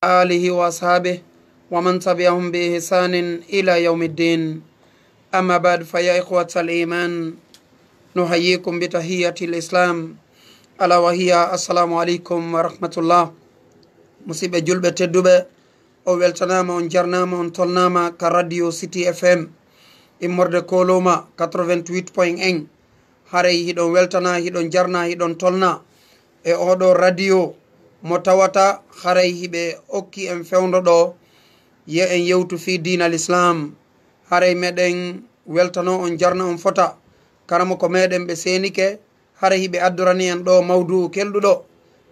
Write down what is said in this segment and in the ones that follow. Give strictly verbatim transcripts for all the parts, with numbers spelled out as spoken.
آله وأصحابه ومن تبعهم بإحسان إلى يوم الدين. أما بعد، فيا إخوة الإيمان، نحييكم بتحية الإسلام، ألا وهي السلام عليكم ورحمة الله. Musidɓe julɓe tedduɓe, on weltanaama, on jarnaama, on tolnaama ka Radio City F M immorde Koloma quatre-vingt-huit point un. Haray hiɗon weltana, hiɗon jarna, hiɗon tolna e oɗo radio mo tawata haray hiɓe okki en fewndo ɗo, ye en yewtu fii diina Lislaam. Haray meɗen weltano on, jarna on fota. Karamoko meɗen ɓe seenike, haray hiɓe addorani en ɗo mawdu'u kelɗuɗo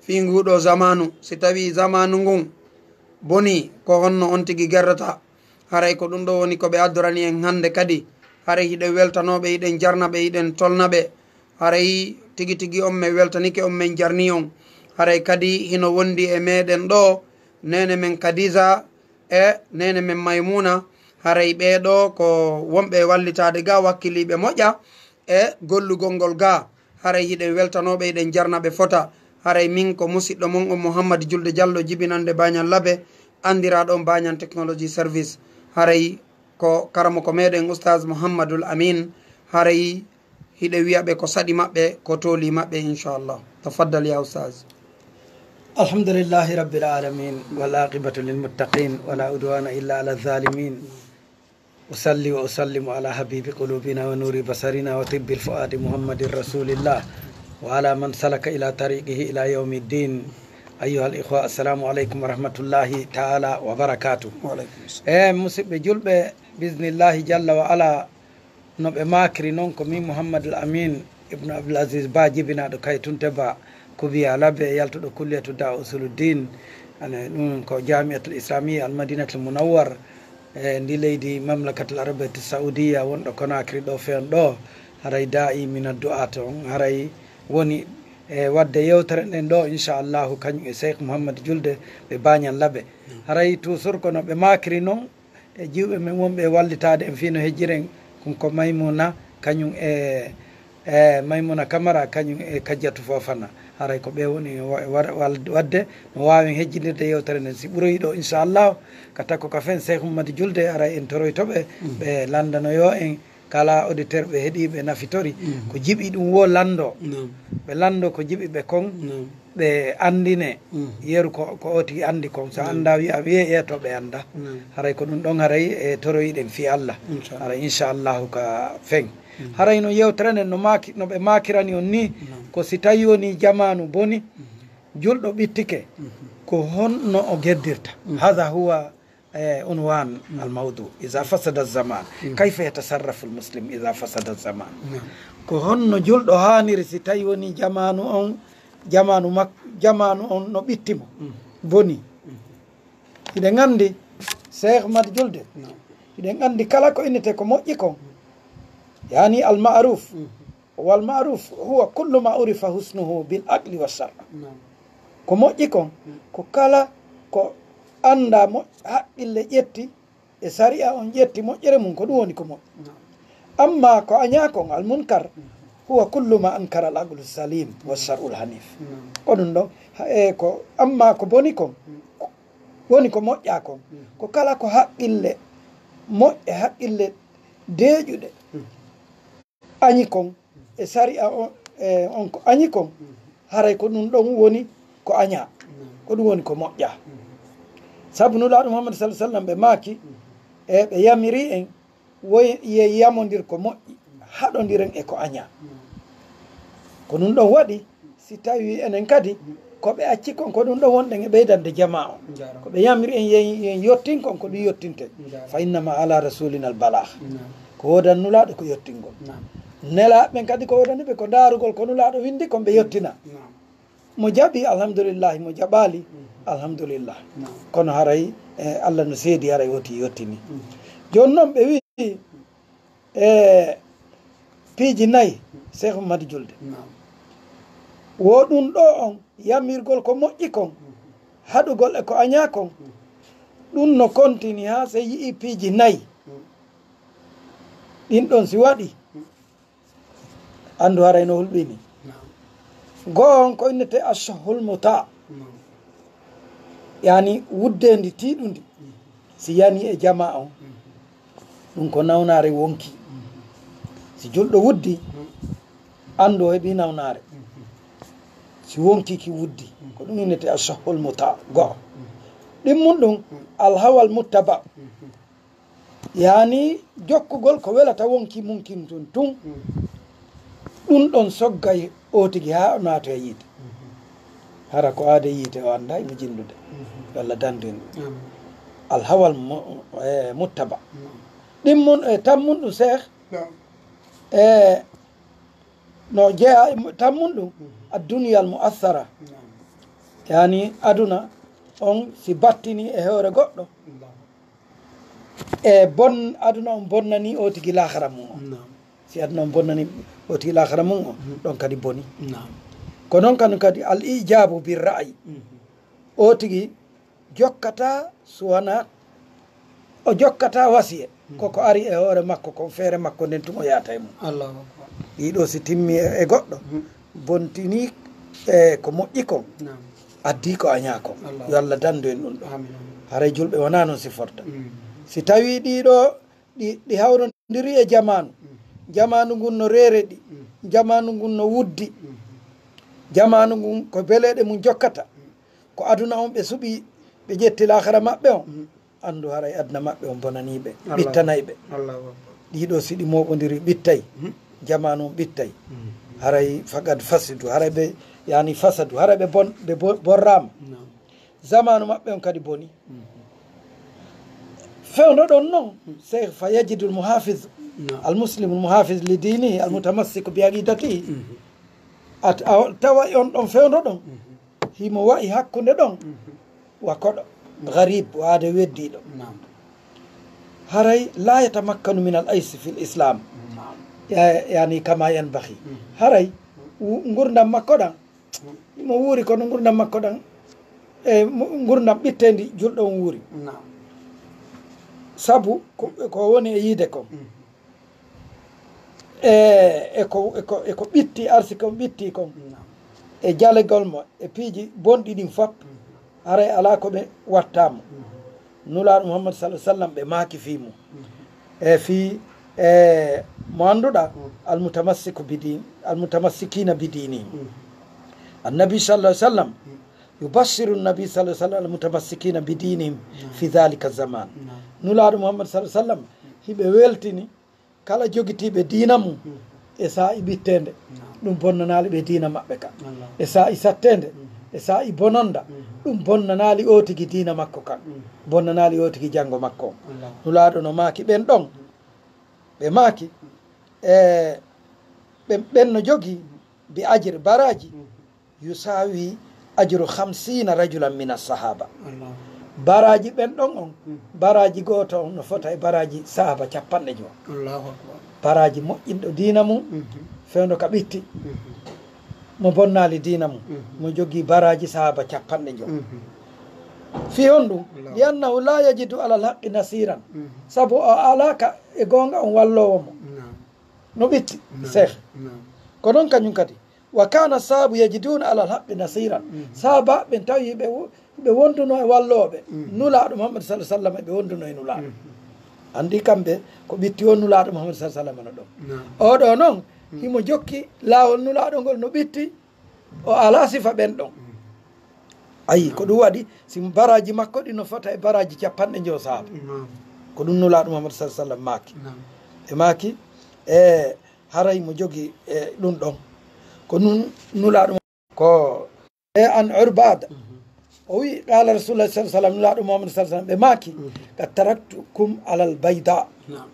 fii nguɗo zamaanu. Si tawii zamaanu ngun bonii, ko honno on tigi gerrata? Haray ko ɗun ɗo woni ko ɓe addorani en hannde kadi. Haray hiɗen weltano ɓe, hiɗen jarna ɓe, hiɗen tolna ɓe. Haray tigi tigi on men weltanike, on men jarni on. Haray kadi hino wondi e meɗen ɗo neene men Khadija e neene men Maymuna. Haray ɓee ɗo ko wonɓe e wallitaade ga, wakkiliiɓe moƴƴa e gollugol ngol ga. Haray hiɗen weltanoo ɓe, hiɗen jarna ɓe fota. Haray min ko musiɗɗo mon on Muhammad Julde Jallo, jibinande Bañan Labe, anndiraaɗo on Bañan Technology Service. Haray ko karamoko meɗen Oustaz Muhammadul Amin. Haray hiɗe wi'a ɓe ko saɗi maɓɓe, ko tooli maɓɓe, inchallah. Tafaddal ya Oustaz. الحمد لله رب العالمين، والعاقبة للمتقين، ولا عدوان إلا على الظالمين. أصلي وأسلم على حبيب قلوبنا ونور بصرنا وطب الفؤاد محمد رسول الله، وعلى من سلك إلى طريقه إلى يوم الدين. أيها الإخوة، السلام عليكم ورحمة الله تعالى وبركاته. Wa aleykum salam. E musidɓe julɓe, bismillahi jalla wa ala, no ɓe maakiri non, ko min Muhammadul Amin ibnu Abdul Aziz Ba, jibinaaɗo Kaytunte Ba, Kubiya Labe, yaltuɗo Kulliyatu Da'wa Usuluddin. Ane ɗum ko Jami'atul Islamiyya Al Madinatul Munawwar, e ndi leydi Mamlakatul Arabiyatu Saudiya, wonɗo Conakry ɗo, fewn ɗo. Haray da'i min addu'a ton, haray woni e wadde yewtere nden ɗo, inchallahu, kañum e Cheikh Mouhammad Julde ɓe Bañan Labe. Haray toujours kono ɓe maakiri non, e jiwɓe men wonɓe e wallitaade en fii no hejjiren, kun ko Maymuna, kañum e, e Maymuna Kamara, kañum e Kajjatu Fofana. Haray ko ɓe woni wa-, wa-, wal-, wadde no waawen hejjindirde yewtere nden. Si ɓuroyi ɗo, inchallahu, ka takko ka fen Cheikh Mouhammad Julde, haray en toroyto ɓe, ɓe lanndanoyo en kala auditeur ɓe heɗi, ɓe nafitori. Ko jiɓi ɗum wo lanndo. Ɓe lanndo ko jiɓi ɓe kon. Ɓe anndine yeru ko, ko o tigi anndi kon. So annda wi'a, wi'e yeeto ɓe annda. Haray ko ɗum ɗon, haray e toroyiɗen fii Allah. Haray inchallahu ka fen. Haray no yewtere nden no maaki, no ɓe maakirani on ni, ko si tawi woni jamaanu boni, julɗo ɓittike, ko honno o geddirta? Hada huwa e unwan al mawdu, iza fasada zaman, kayfa yatasarrafu al muslim iza fasada zaman? Ko honno julɗo haaniri si tawi woni jamaanu on, jamaanu mak-, jamaanu on no ɓitti mo, boni? Hiɗen anndi, Cheikh Mad Julde, hiɗen anndi kala ko innete ko moƴƴi kon, yani al ma'ruf, والمعروف هو كل ما عرف حسنه بالعقل والشرع. Ko moƴƴi kon, ko kala ko annda mo haqqille ƴetti, e sari'a on ƴetti moƴƴere mum, ko ɗum woni ko moƴƴi. Amma ko añaa kon, al munkar, هو كل ما أنكر العقل السليم والشرع الحنيف. Ko ɗum ɗon, ha-, e ko, amma ko boni kon, woni ko moƴƴaa kon, ko kala ko haqqille moƴƴe, haqqille deeƴuɗe añi kon, e sari'a on, e on ko añi kon, haray ko ɗum ɗon woni ko añaa, ko ɗum woni ko moƴƴaa. Sabu Nulaaɗo Muhammad sallallahu alaihi wasallam ɓe maaki, e ɓe yamiri en, woy ye yamondir ko moƴƴi, haɗondiren e ko añaa. Ko ɗum ɗon waɗi, si tawi enen kadi ko ɓe acci kon, ko ɗum ɗon wonɗen e ɓeydande jamaa on. Ko ɓe yamiri en yen, yen yottin kon, ko ɗum yottinten. Fa innama ala rasulina al balagh. Ko woodani Nulaaɗo ko yottingol. Nelaaɓe ɓen kadi ko woodani ɓe ko ndaarugol ko Nulaaɗo windi kon, ɓe yottina. Mo jaɓi, alhamdulillahi. Mo jaɓaali, alhamdulillah. Kono haray, e, Allah no seedi, haray woti yottini. Jooni non ɓe wi'i, e, piiji nayi, Cheikh Mad Julde. Wo ɗum ɗo on yamirgol ko moƴƴi kon, haɗugol e ko añaa kon. Ɗum no kontini haa sey yi'i piiji nayi. Ɗin ɗon si waɗi, anndu haray no hulɓini. Goo on ko innete ashahul muta. Yani wuddeendi tiiɗundi, si yani e jamaa on, ɗum ko nawnaare wonki. Si julɗo wuddi, anndu o heɓi nawnaare. Si wonki ki wuddi, ko ɗum innete ashahhul muta, go'o. Ɗimmun ɗum, alhawal muttaba. Yani jokkugol ko welata wonki mun kin tun tun. Ɗum ɗon soggay o tigi haa o naatoya yiite. Hara ko aade yiite o anndaa himo jinndude. Yo Allah dandu en ɗum. Alhawal mu-, e, muttaba. Ɗimmun, e, tammun ɗum, Seex. E, no jeyaa e mu-, tammun ɗum, adduniyal mu'assara. Yani aduna on si battini e hoore goɗɗo. E bon-, aduna on bonnani o tigi laakara mun on. Naam. Si aduna on bonnani o tigi laakara mun on, ɗon kadi boni. Naam. Ko non kadi, kadi al ijabu bir ra'yi. O tigi jokkata suwana, o jokkata wasiye. Koko ari e hoore makko kon, feere makko nden tun o yaata e mun. Allahu Akbar. Ɗiɗo si timmi e, e goɗɗo, bontini e ko moƴƴi kon, naam, addi ko añaa kon. Allahu. Yo Allah dandu en ɗum ɗo. Amin, amin. Haray julɓe wonaa non siforta. Si tawi ɗiɗo ɗi, ɗi hawrondiri e jamaanu. Jamaanu ngun no reeredi. Jamaanu ngun no wuddi. Jamaanu ngun ko beleeɗe mun jokkata. Ko aduna on ɓe suɓi, ɓe ƴetti laakara maɓɓe on. Anndu haray aduna maɓɓe on bonanii ɓe, ɓittanay ɓe. Allahu Akbar. Ɗiɗo si ɗi mooɓondiri ɓittay, jamaanu on ɓittay. Haray faqad fasidu, haray ɓe yani fasadu, haray ɓe bon-, ɓe bo-, borraama. Naam. Zamaanu maɓɓe on kadi boni. Fewndo ɗon non, Seex, fa yajidul muhafiz, naam, al muslimul muhafiz li dinihi, al mutamassiku bi aqidatihi. A, a tawa on ɗon fewndo ɗon, himo wa'i hakkunde ɗon, wa koɗo, gharib, waade weddiiɗo. Naam. Haray la yatamakkanu min al aysi fil islam. Naam. Ya-, yani kama yanbaghi. Haray wu-, ngurdam makko ɗan, mo wuuri kono ngurdam makko ɗan, e mo-, ngurdam ɓitteendi julɗo on wuuri. Naam. Sabu ko, ko woni e yiide kon. E, e ko, e ko, e ko ɓitti, arsike on ɓitti kon. Naam. E jalegol mo, e piiji bonɗi ɗin fop, haray alaa ko ɓe wattaamo. Nulaaɗo Muhammad sallallahu alaihi wasallam ɓe maaki fii mum. E fii, e, mo annduɗaa, almutamassiku bi din-, almutamassikina bi dinihim. Annabi sallallahu alaihi wasallam, yubashiru annabi sallallahu alaihi wasallam almutamassikina bi dinihim fi dhalika zaman. Naam. Nulaaɗo Muhammad sallallahu alaihi wasallam, hiɓe weltini kala jogitiiɓe diina mum e saa'i ɓitteende, ɗum bonnanaali ɓe diina maɓɓe ka. E saa'i satteende, e saa'i bononda, ɗum bonnanaali o tigi diina makko kan. Bonnanaali o tigi janngo makko on. Nulaaɗo no maaki ɓen ɗon. Ɓe maaki, e, ɓen, ɓen no jogii bi ajri, baraaji, yusawi ajru khamsina rajulan min as-sahaba. Allahu. Baraaji ɓen ɗon on, baraaji gooto on no fota e baraaji sahaba capanɗe njo. Allahu Akbar. Baraaji moƴƴinɗo diina mum, fewndo ka ɓitti, mo bonnaali diina mum, mo jogii baraaji sahaba capanɗe njo. Fii honɗum? Allahu. Li annahu la yajidu alal haqqi nasiran. Sabu o alaaka e goonga on walloowo mo. Naam. No ɓitti, naam, Seex. Naam. Ko non kañum kadi. Wa kana sahabu yajiduna alal haqqi nasiran. Sahaba ɓen tawi ɓe wo-, ɓe wonduno e wallooɓe. Nulaaɗo Muhammad sallallahu alaihi wasallam, ɓe wonduno e Nulaaɗo. Anndi kamɓe ko ɓitti o Nulaaɗo Muhammad sallallahu alaihi wasallam no ɗon. Naam. Oɗo non, himo jokki laawol Nulaaɗo ngol no ɓitti, o alaa sifa ɓen ɗon. Ayi, ko ɗum waɗi, si baraaji makko ɗi no fota e baraaji capanɗe njo sahaba. Naam. Ko ɗum Nulaaɗo Muhammad sallallahu alaihi wasallam maaki. Naam. E maaki, e haray mo jogi e ɗum ɗon. Ko nun Nulaaɗo ko e an Urbada. O wi, qala Rasulullah sallallahu alaihi wasallam, Nulaaɗo Muhammad sallallahu alaihi wasallam, ɓe maaki, qad taraktukum alal bayda. Naam.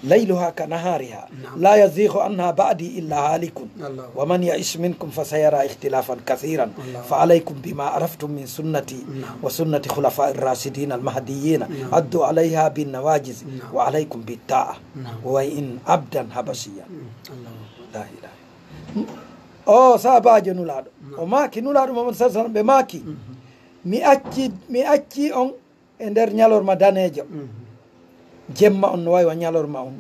ليلها كنهارها، نعم. لا يزيغ عنها بعدي إلا هالك. الله. ومن يعش منكم فسيرى اختلافا كثيرا. الله. فعليكم بما عرفتم من سنتي، نعم. وسنة خلفاء الراشدين المهديين. نعم. عضوا عليها بالنواجذ. نعم. وعليكم بالطاعة. نعم. وإن عبدا حبشيا. الله. لا إله. O sahabaajo Nulaaɗo. Naam. O maaki, Nulaaɗo Muhammad sallallahu alaihi wasallam, ɓe maaki, mi acci, mi acci on e nder ñalorma daneejo. Jemma on no wayi wa ñalorma on.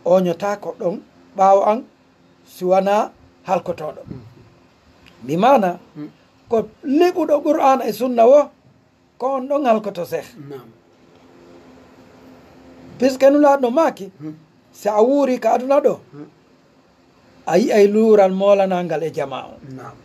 Ooñotaako ɗon ɓaawo an si wanaa halkotooɗo. Bi maana, ko liɓuɗo Qur'aana e Sunna wo, ko on ɗon halkoto, Seeh. Naam. Puisque Nulaaɗo maaki, hmm, si a wuuri ka aduna ɗo, hmm, a yi'ay luural moolanangal e jamaa on. Naam.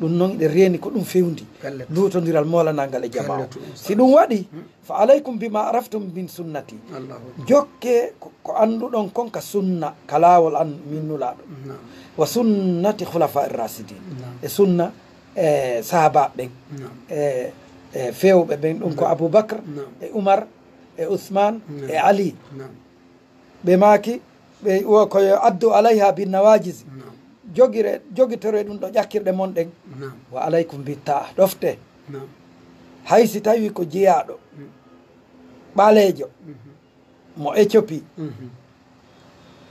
Ɗum noon, eɗen reeni ko ɗum fewndi. Pellet. Luutondiral moolanangal e jamaa on. Pellet, si ɗum waɗi, hmm, fa alaykum bima araftum min sunnati. Allahu akbar. Jokke ko, ko annduɗon kon ka sunna, ka laawol an min Nulaaɗo. Naam. Wa sunnati khulafa ar-rashidin. Naam. E sunna, e sahaabaaɓe ɓen. Naam. E, e feewɓe ɓen, ɗum ko, naam, Abu Bakr, naam, e Umar, e Usman, naam, e Ali. Naam. Ɓe maaki, ɓe wo ko yo addu alayha bin nawajiz. Naam. Jogire, jogitore ɗum ɗo ƴakkirɗe mon ɗen. Naam. Wa alaykum bi ta'a, ɗofte. Naam. Hay si tawi ko jeyaaɗo, mm, ɓaleejo, mhm, mo Éthiopie, mhm,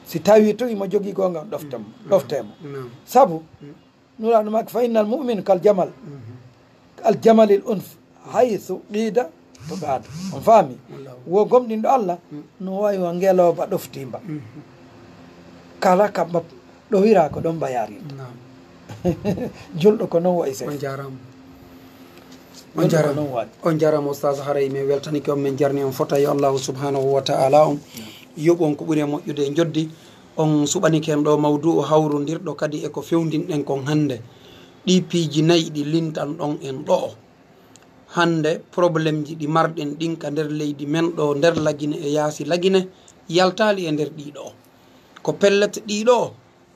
si tawi tun imo jogii goonga, ɗofte mo, mhm, ɗofte mo. Naam. Sabu, mm. Nulaaɗo maaki, fa innal mu'min kal jamal, mhm, al jamalil unf, haythu qiida to qaada. On faami? Wallaahu. Wo gomɗinɗo Allah, mm, no wayi wa ngelooba ɗoftiimba. Mhm. Kala ka mba ɗowira ko ɗon mba yarinta. Naam. Julɗo ko non wayi, Seeh. On jaaraama. On jaaraama. Julɗo ko non wayi. On jaaraama, Oustaz. Haray min weltanike on, min jarni on fota. Yo Allahu subhanahu wa ta'ala on yoɓu on ko ɓuri e moƴƴude e njoddi. On suɓanike en ɗo mawdu'u hawrundirɗo kadi e ko fewndinɗen kon hannde. Ɗii piiji nayi ɗi lintanɗon en ɗoo. Hannde, problemji ɗi marɗen ɗin ka nder leydi men ɗoo, nder Lagine e yaasi Lagine, yaltaali e nder ɗii ɗoo. Ko pellet, ɗii ɗoo,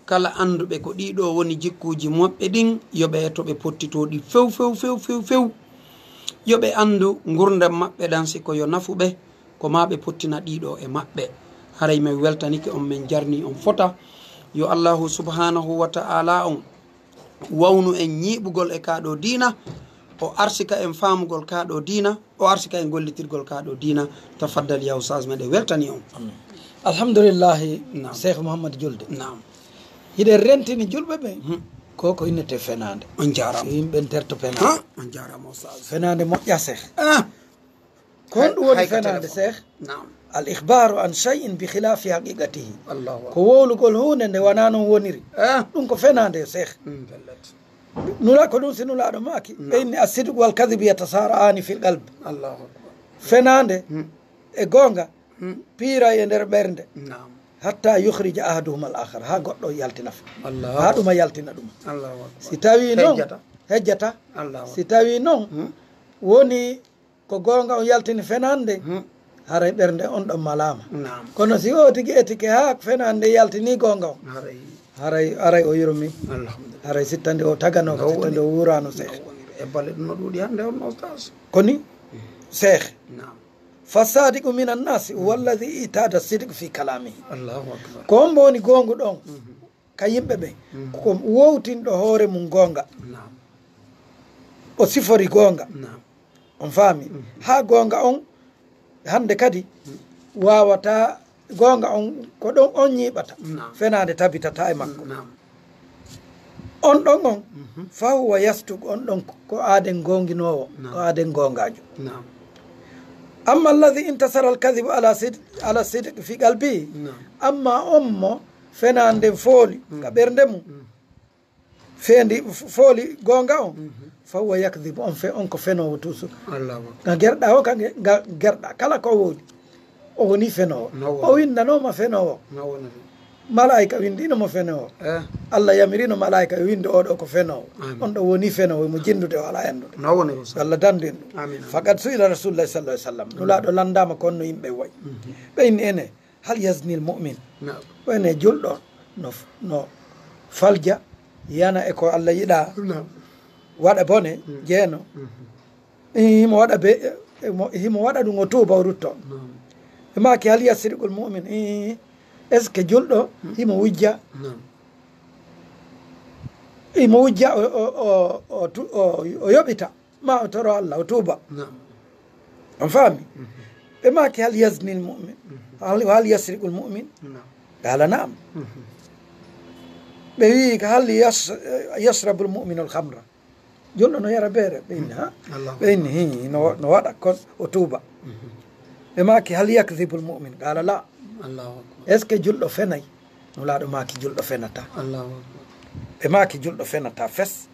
kala annduɓe ko ɗii ɗoo woni jikkuuji maɓɓe ɗin, yo ɓe eto ɓe pottitoo ɗi few, few, few, few, few. Yo ɓe anndu ngurndan maɓɓe ɗan, si ko yo nafu ɓe, ko maa ɓe pottina ɗii ɗoo e maɓɓe. Haray min weltanike on, min jarni on fota. Yo Allahu subhanahu wa ta'ala on wawnu en ñiiɓugol e kaa ɗoo diina, o arsika en faamugol kaa ɗoo diina, o arsika en gollitirgol kaa ɗoo diina. Tafaddal, yaa Oustaz, meɗen weltani on. Amin. Alhamdulillahi, naam, Seeh Muhammad Julde. Naam. Hiɗen rentini julɓe ɓen, hmm, ko ko innete fenaande. On jaaraama. Si yimɓe nterto fenaande. Ha? On jaaraama, Oustaz. Fenaande moƴƴa, Seeh. Ah! Ko honɗum woni fenaande, Seeh? Naam. Al ikhbaru an shay'in bi khilafi haqiqatihi. Allahu akbar. Ko wowlugol huunde nde wanaa non woniri. Eh. Ɗum ko fenaande, Seeh. Mm, pellet. Nula ko ɗum si Nulaaɗo maaki. Naam. Ɓe inni as-sidqu wal kadhibu yatasara'ani fil qalb. Allahu akbar. Fenaande, hmm, e goonga, hmm, piiray e nder ɓernde. Naam. Hatta yukhrija ahaduhuma al akhar. Haa goɗɗo yaltina fe. Allahu akbar. Haa ɗuma yaltina ɗuma. Allahu akbar. Si tawi non, hejjata. Hejjata. Allahu akbar. Si tawi non, hmm, woni ko goonga on yaltini fenaande, hmm, haray ɓernde on ɗon malaama. Naam. Kono si o tigi etike haa fenaande yaltini goonga on, haray, haray, haray o yurmi. Alhamdulillah. Haray sittande o tagano, no sittande woni, o wuurano, Seeh. No woni. E bale ɗum no ɗuuɗi hannde on, Oustaz. Koni, hmm, Seeh. Naam. Fa sadiqu minan nasi, hmm, huwa alladhi i'tada sidq fi kalamihi. Allahu akbar. Ko hombo woni goonguɗo on? Mhm. Ka yimɓe ɓen, mm, ko wowtinɗo hoore mum goonga. Naam. O sifori goonga. Naam. On faami? Mm. Haa goonga on, hannde kadi, mm, waawata, goonga on, ko ɗon on ñiiɓata. Naam. Fenaande tabitata e makko. Naam. On ɗon on, mhm, fa huwa yasduq, on ɗon ko aaden goonginoowo, naam, ko aaden goongaajo. Naam. Amma alladhi intasara al-kadhibu ala sid-, ala sidq fi qalbi. Naam. Amma on mo fenaande nden fooli, mm, ka ɓernde mum. Mm. Feendi f-, fooli goonga on. Mhm. Fa huwa yakdhibu, on fe-, on ko fenoowo toujours. Allahu akbar. Nga gerɗa o, ka nge-, nga gerɗa. Kala ko o woni, o woni fenoowo. No woni. O winndanooma fenoowo. No woni. Malaa'ika winndino mo fenoowo. Eh. Allah yamirino malaa'ika yo winndu oo ɗoo ko fenoowo. Amin. On ɗoo woni fenoowo, mo jinndude o alaa anndude. No woni ko sa- Allah dandu en ɗum. Amin, amin. Faqad su'ila Rasulullah sallallahu alaihi wasallam. Mm. Nulaaɗo lanndaama ko honno yimɓe wayi. Mhm. Ɓe inni ene, hal yazni al mu'min? Naam. Ɓe inni julɗo no f-, no falja, yana e ko Allah yiɗaa. Naam. Waɗa bone, mm, jeeno. Mhm. Ii, himo waɗa be, e mo, himo waɗa ɗum o tuuba o rutto. Naam. Ɓe maaki, hal yasriqul mu'min? Ii, est-ce que julɗo, hmm, himo wujja? Naam. Himo wujja o, o, o, o tu-, o, o yoɓita, ma o toro Allah, o tuuba. Naam. On faami? Mhm. Ɓe maaki, hal yazni al mu'min? Mhm. Hal, hal yasriqul mu'min? Naam. Qala, naam. Mhm. Ɓe wi'i, hal yas-, yashrabul mu'minul khamra? Julɗo no yara beere? Ɓe inni, ha? Allahu akbar. Ɓe inni, hi, no, no waɗa kon, o tuuba. Mhm. Ɓe maaki, hal yakdhibul mu'min? Qala, la. Allahu akbar. Est-ce que julɗo fenay? Nulaaɗo maaki, julɗo fenata. Allahu akbar. Ɓe maaki, julɗo fenata fes.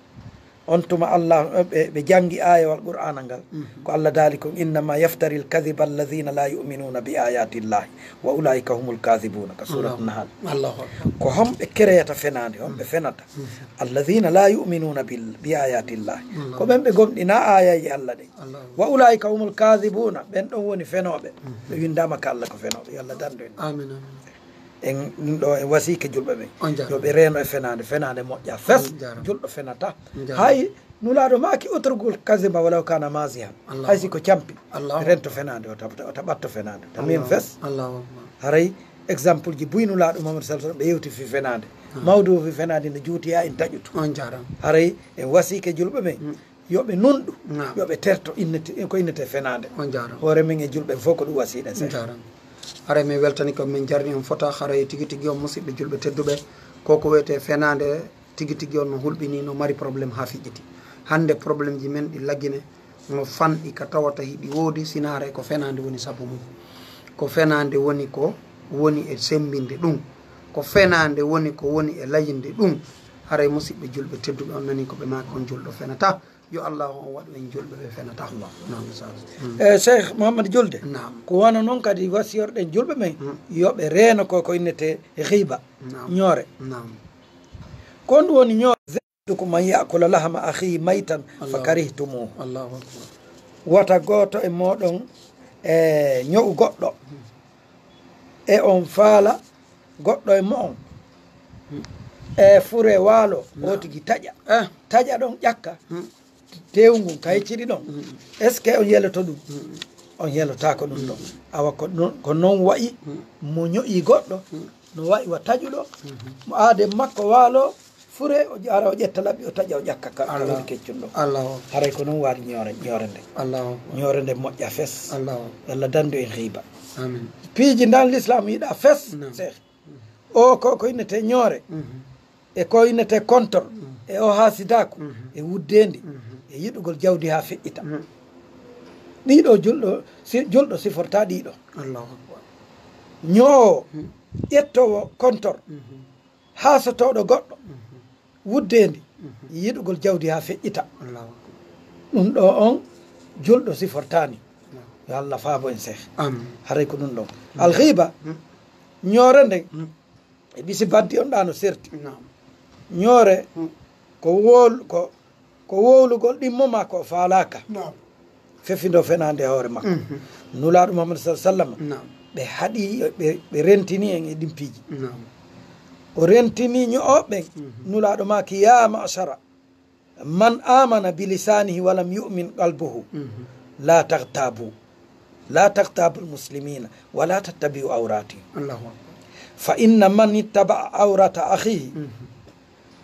On tuma Allah, ɓe, ɓe janngi aayawal Qur'aana ngal. Ko Allah daali kon, "Innama yaftari al-kadhiba alladhina la yu'minuna bi ayati llahi wa ulaika humul kadhibuna," ka surat Nahal. Allahu Akbar. Ko homɓe kereyata fenaande, homɓe fenata? Alladhina la yu'minuna bil, bi ayati llahi. Ko ɓen ɓe gomɗina aayaji Allah ɗen. Wa ulaika humul kadhibuna, ɓen ɗon woni fenooɓe. Ɓe winndama ka Allah ko fenooɓe. Yo Allah dandu en. Amin, amin. En ɗum ɗo en wasiike julɓe ɓen. On jarama. Yo ɓe reeno e fenaande, fenaande moƴƴa fes. On jarama. Julɗo fenata. On jarama. Hay Nulaaɗo maaki, "Utrukul kadhiba walaw kana mazihan." Allahu Hay si ko campi, Allahu rento fenaande, o ta-, o ta-, o taɓatto fenaande. Tamin Allahu fes. Allahu Akbar. Haray exemple ji buy Nulaaɗo Muhammad sallallahu alaihi wasallam, ɓe yewti fi fenaande. Mawdu fi fenaande ne juuti haa en taƴutu. On jarama. Haray en wasiike julɓe ɓen. Yo ɓe nunɗu, yo ɓe terto innete, ko innete fenaande. On jarama. Hoore men e julɓe fof ko ɗum wasiɗen. On jarama. Haray min weltani ko min jarni on fota, haray tigi tigi on musidɓe julɓe tedduɓe, ko ko wiyetee fenaande tigi tigi on no hulɓini, no mari problème haa fiƴƴiti. Hannde problème ji men ɗi laggine, no fanɗi ka tawata hiɗi woodi, sinaare ko fenaande woni sabu mum. Ko fenaande woni ko woni e semmbinde ɗum. Ko fenaande woni ko woni e layinde ɗum. Haray musidɓe julɓe tedduɓe on nani ko ɓe maaki on julɗo fenata. Yo Allahu on waɗu en julɓe ɓe fenata. Allahumma amin. Eh, Cheikh Mouhamed Julde, naam, ko wano noon kadi wasiyorɗen julɓe ɓen, yo ɓe reeno ko, ko innete ghiba, naam, ñoore. Naam. Ko on ɗum woni ñoore. Ko man ya'kula lahma akhihi maytan fa karihtumuhu. Allahu Akbar. Wata gooto e mooɗon e ño'u goɗɗo. E on faala goɗɗo e mo'on e fure waalo, o tigi taƴa. Taƴa ɗon ƴakka. Teewu ngun ka hecciri ɗon. Est-ce que on yeloto ɗum? On yelotaako ɗum ɗon. Awa ko non, ko non wa'i mo ño'i goɗɗo, no wa'i wa taƴuɗo, mo aade makko waalo, fure, o ara o ƴetta laɓi, o taƴa, o ƴakka ka, ka woni keccun ɗon. Allahu Akbar. Haray ko non waari ñoore, ñoore nden. Allahu Akbar. Ñoore nden moƴƴa fes. Allahu Akbar. Yo Allah dandu en ghiba. Amin. Piiji ndan Lislaam yiɗa fes, Cheikh. O ko, ko innete ñoore, e ko innete kontor, e o haasidaaku, e wuddeendi, e yiɗugol jawdi haa feƴƴita. Ɗiɗo julɗo, si, julɗo siforta ɗiɗo. Allahu Akbar. Ñoowo, ƴettoowo kontor, haasotooɗo goɗɗo, wuddeendi, yiɗugol jawdi haa feƴƴita. Allahu Akbar. Ɗum ɗo on julɗo sifortaani. Yo Allah faabo en, Cheikh. Amin. Haray ko ɗum ɗon. Al ghiba, ñoore nden, e bisi baddi on ɗa no serti. Naam. Ñoore, ko wol-, ko, ko wowlugol ɗimmo ma ko faalaaka. Naam. Fefindo fenaande e hoore makko. Nulaaɗo Muhammad sallallahu alaihi wasallam, naam, ɓe haɗi, ɓe, ɓe rentini en e ɗin piiji. Naam. O rentini ño'oɓe ɓen. Nulaaɗo maaki, "Ya ma'shara man amana bi lisanihi wa lam yu'min qalbuhu, la taghtabu, la taghtabu al-muslimina, wa la tattabi'u awratihim. Allahu Akbar. Fa inna man ittaba'a awrata akhihi,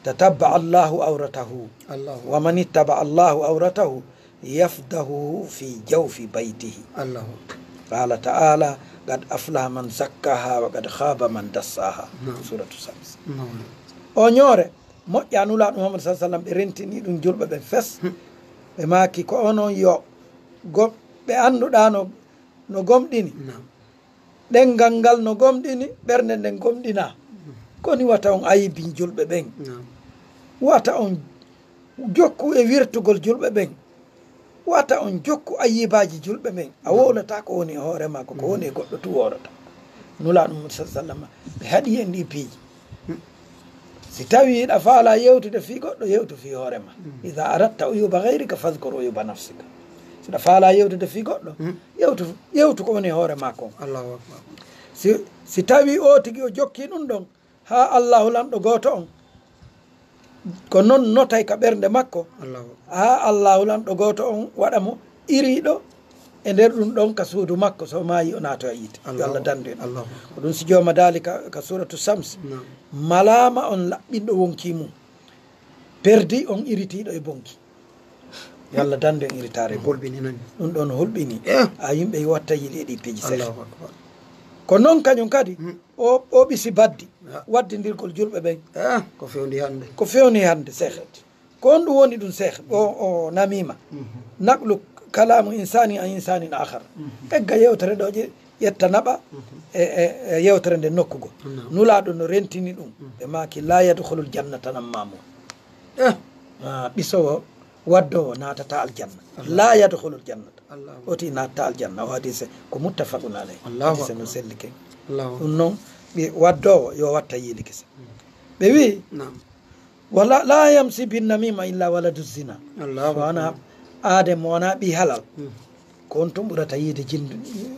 tatabba'a Allahu awratahu. Allahu. Wa man ittaba'a Allahu awratahu, yafdahuhu fi jawfi baytihi." Allahu Akbar. Qala ta'ala, "Qad aflaha man zakkaha wa qad khaba man dassaha." Naam. Suratu Shams. Naam. O ñoore, moƴƴa Nulaaɗo Muhammad sallallahu alaihi wasallam, ɓe rentini ɗum julɓe ɓen fes. Ɓe maaki, "Ko onon yo gom-, ɓe annduɗa no, no gomɗini." Naam. Ɗenngal ngal no gomɗini, ɓernde nden gomɗina. Koni wata on ayibin julɓe ɓen. Naam. Wata on jokku e wirtugol julɓe ɓen. Wata on jokku ayibaaji julɓe ɓen. A wowlata ko woni e hoore ma, ko, ko woni e goɗɗo tu wowlata. Nulaaɗo Muhammad sallallahu alaihi wasallam, ɓe haɗi en ɗi piiji. Si tawi hiɗa faala yewtude fii goɗɗo, yewtu fii hoore ma. Iza aratta uyuba ghayrika fadhkur uyuba nafsika. Si hiɗa faala yewtude fii goɗɗo, yewtu, yewtu ko woni e hoore ma kon. Allahu Akbar. Si, si tawi o tigi o jokki ɗum ɗon, haa Allahu lanɗo gooto on, ko non notay ka ɓernde makko, Allahu. Haa Allahu lanɗo gooto on waɗa mo iriiɗo e nder ɗum ɗon ka suudu makko, so maayi o naato e yiite. Yo Allah dandu en. Allahu. Ko ɗum si jooma daali ka, ka suratu Shams. Naam. Malaama on laɓɓinɗo wonki mum. Perdi on iritiiɗo e bonki. Yo Allah dandu en iritaare mum. Hulɓini nani. Ɗum ɗon hulɓini. Eh. A yimɓe yo watta yiɗi e ɗi piiji seeɗa. Allahu Akbar. Ko non kañum kadi, o, o ɓisi baddi, waddindirgol julɓe ɓen. Eh, ko fewndi hannde. Ko fewndi hannde, seeɗa. Ko honɗum woni ɗum, Seex? O, o namima. Naqlu kalamu insani an insanin akhar. Egga yewtere ɗo, ƴe-, ƴetta naɓa e, e, e yewtere nde nokkugo. Naam. Nulaaɗo no rentini ɗum. Ɓe maaki, "La yadkhulul jannata nammamun." Eh. Ah, ɓisowo Waddoowo naatata aljanna. Allahu. La yadkhulul jannata. Allahu. Oti naatata aljanna. O hadise ko muttafaqun alayh. Allahu. Hadise no selli ken. Allahu. Ɗum noon, ɓe waddoowo yo watta yiili kisa. Ɓe wi, naam. Wala, la yamsi bin namima illa waladu zina. Allahu. So wona akbar. Aade mo wona ɓi halal. Hmm. Ko on tun ɓurata yiide jinndu,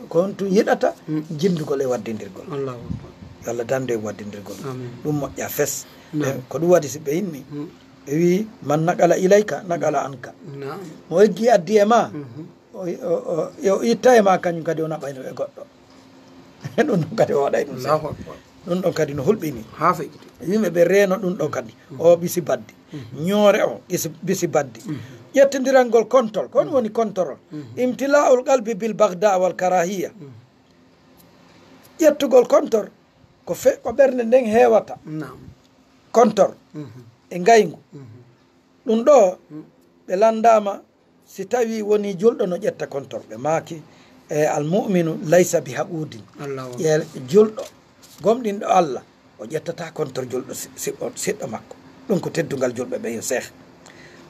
ko on tun yiɗata, hmm, jinndugol e waddindirgol. Allahu akbar. Yo Allah dandu en waddindirgol. Amin. Ɗum moƴƴa fes. Naam. E ko ɗum waɗi si ɓe inni, hmm, ɓe wi, man naqala ilayka, naqala anka. Naam. Mo eggi addi e ma, mhm, o, o, o, o itta e ma kañum kadi o naɓayno e goɗɗo. Ɗum ɗon kadi o waɗay ɗum. Allahu akbar. Ɗum ɗon kadi no hulɓini. Haa feƴƴiti. Yimɓe ɓe reeno ɗum ɗon kadi. Mhm. O bisi baddi. Mhm. Ñoore o isi, bisi baddi. Mhm. Ƴettindirangol kontol. Ko ɗum woni kontol? Mhm. Imtila'ul qalbi bil baghda wal karahiya. Mhm. Ƴettugol kontol ko fe-, ko ɓernde nden heewata. Naam. Kontol, mhm, e ngayngu. Mhm. Ɗum ɗo, mm, ɓe lanndaama si tawii wonii julɗo no ƴetta kontol. Ɓe maaki, e, al mu'minu laysa bi haquudin. Allahu akbar. Ƴe-, julɗo, gomɗinɗo Allah, o ƴettataa kontol julɗo si-, si-, o, siɗɗo makko. Ɗum ko teddungal julɓe ɓe yo seeh.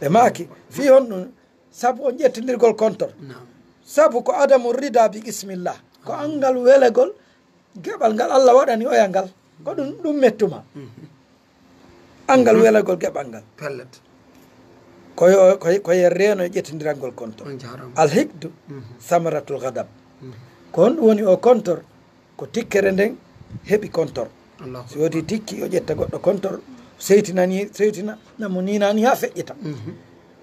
Ɓe maaki, fii honɗum? Sabu on ƴettindirgol kontol. Naam. Sabu ko adamu rida bi qismillah. Ko anngal welegol geɓal ngal Allah waɗani oya ngal. Ko ɗum, ɗum mettuma. Mhm. Anngal, mhm, welegol geɓal ngal. Pellet. Ko yo, ko, ko yen reeno e ƴettindirangol kontol. On jaaraama. Al hikdu, mhm, samaratul ghadab. Mhm. Ko honɗum woni o kontol? Ko tikkere nden heɓi kontol. Allahu akbar. Si wodi tikki, o ƴetta goɗɗo kontol, seytinani, seytina, namo ninani haa feƴƴita. Mhm.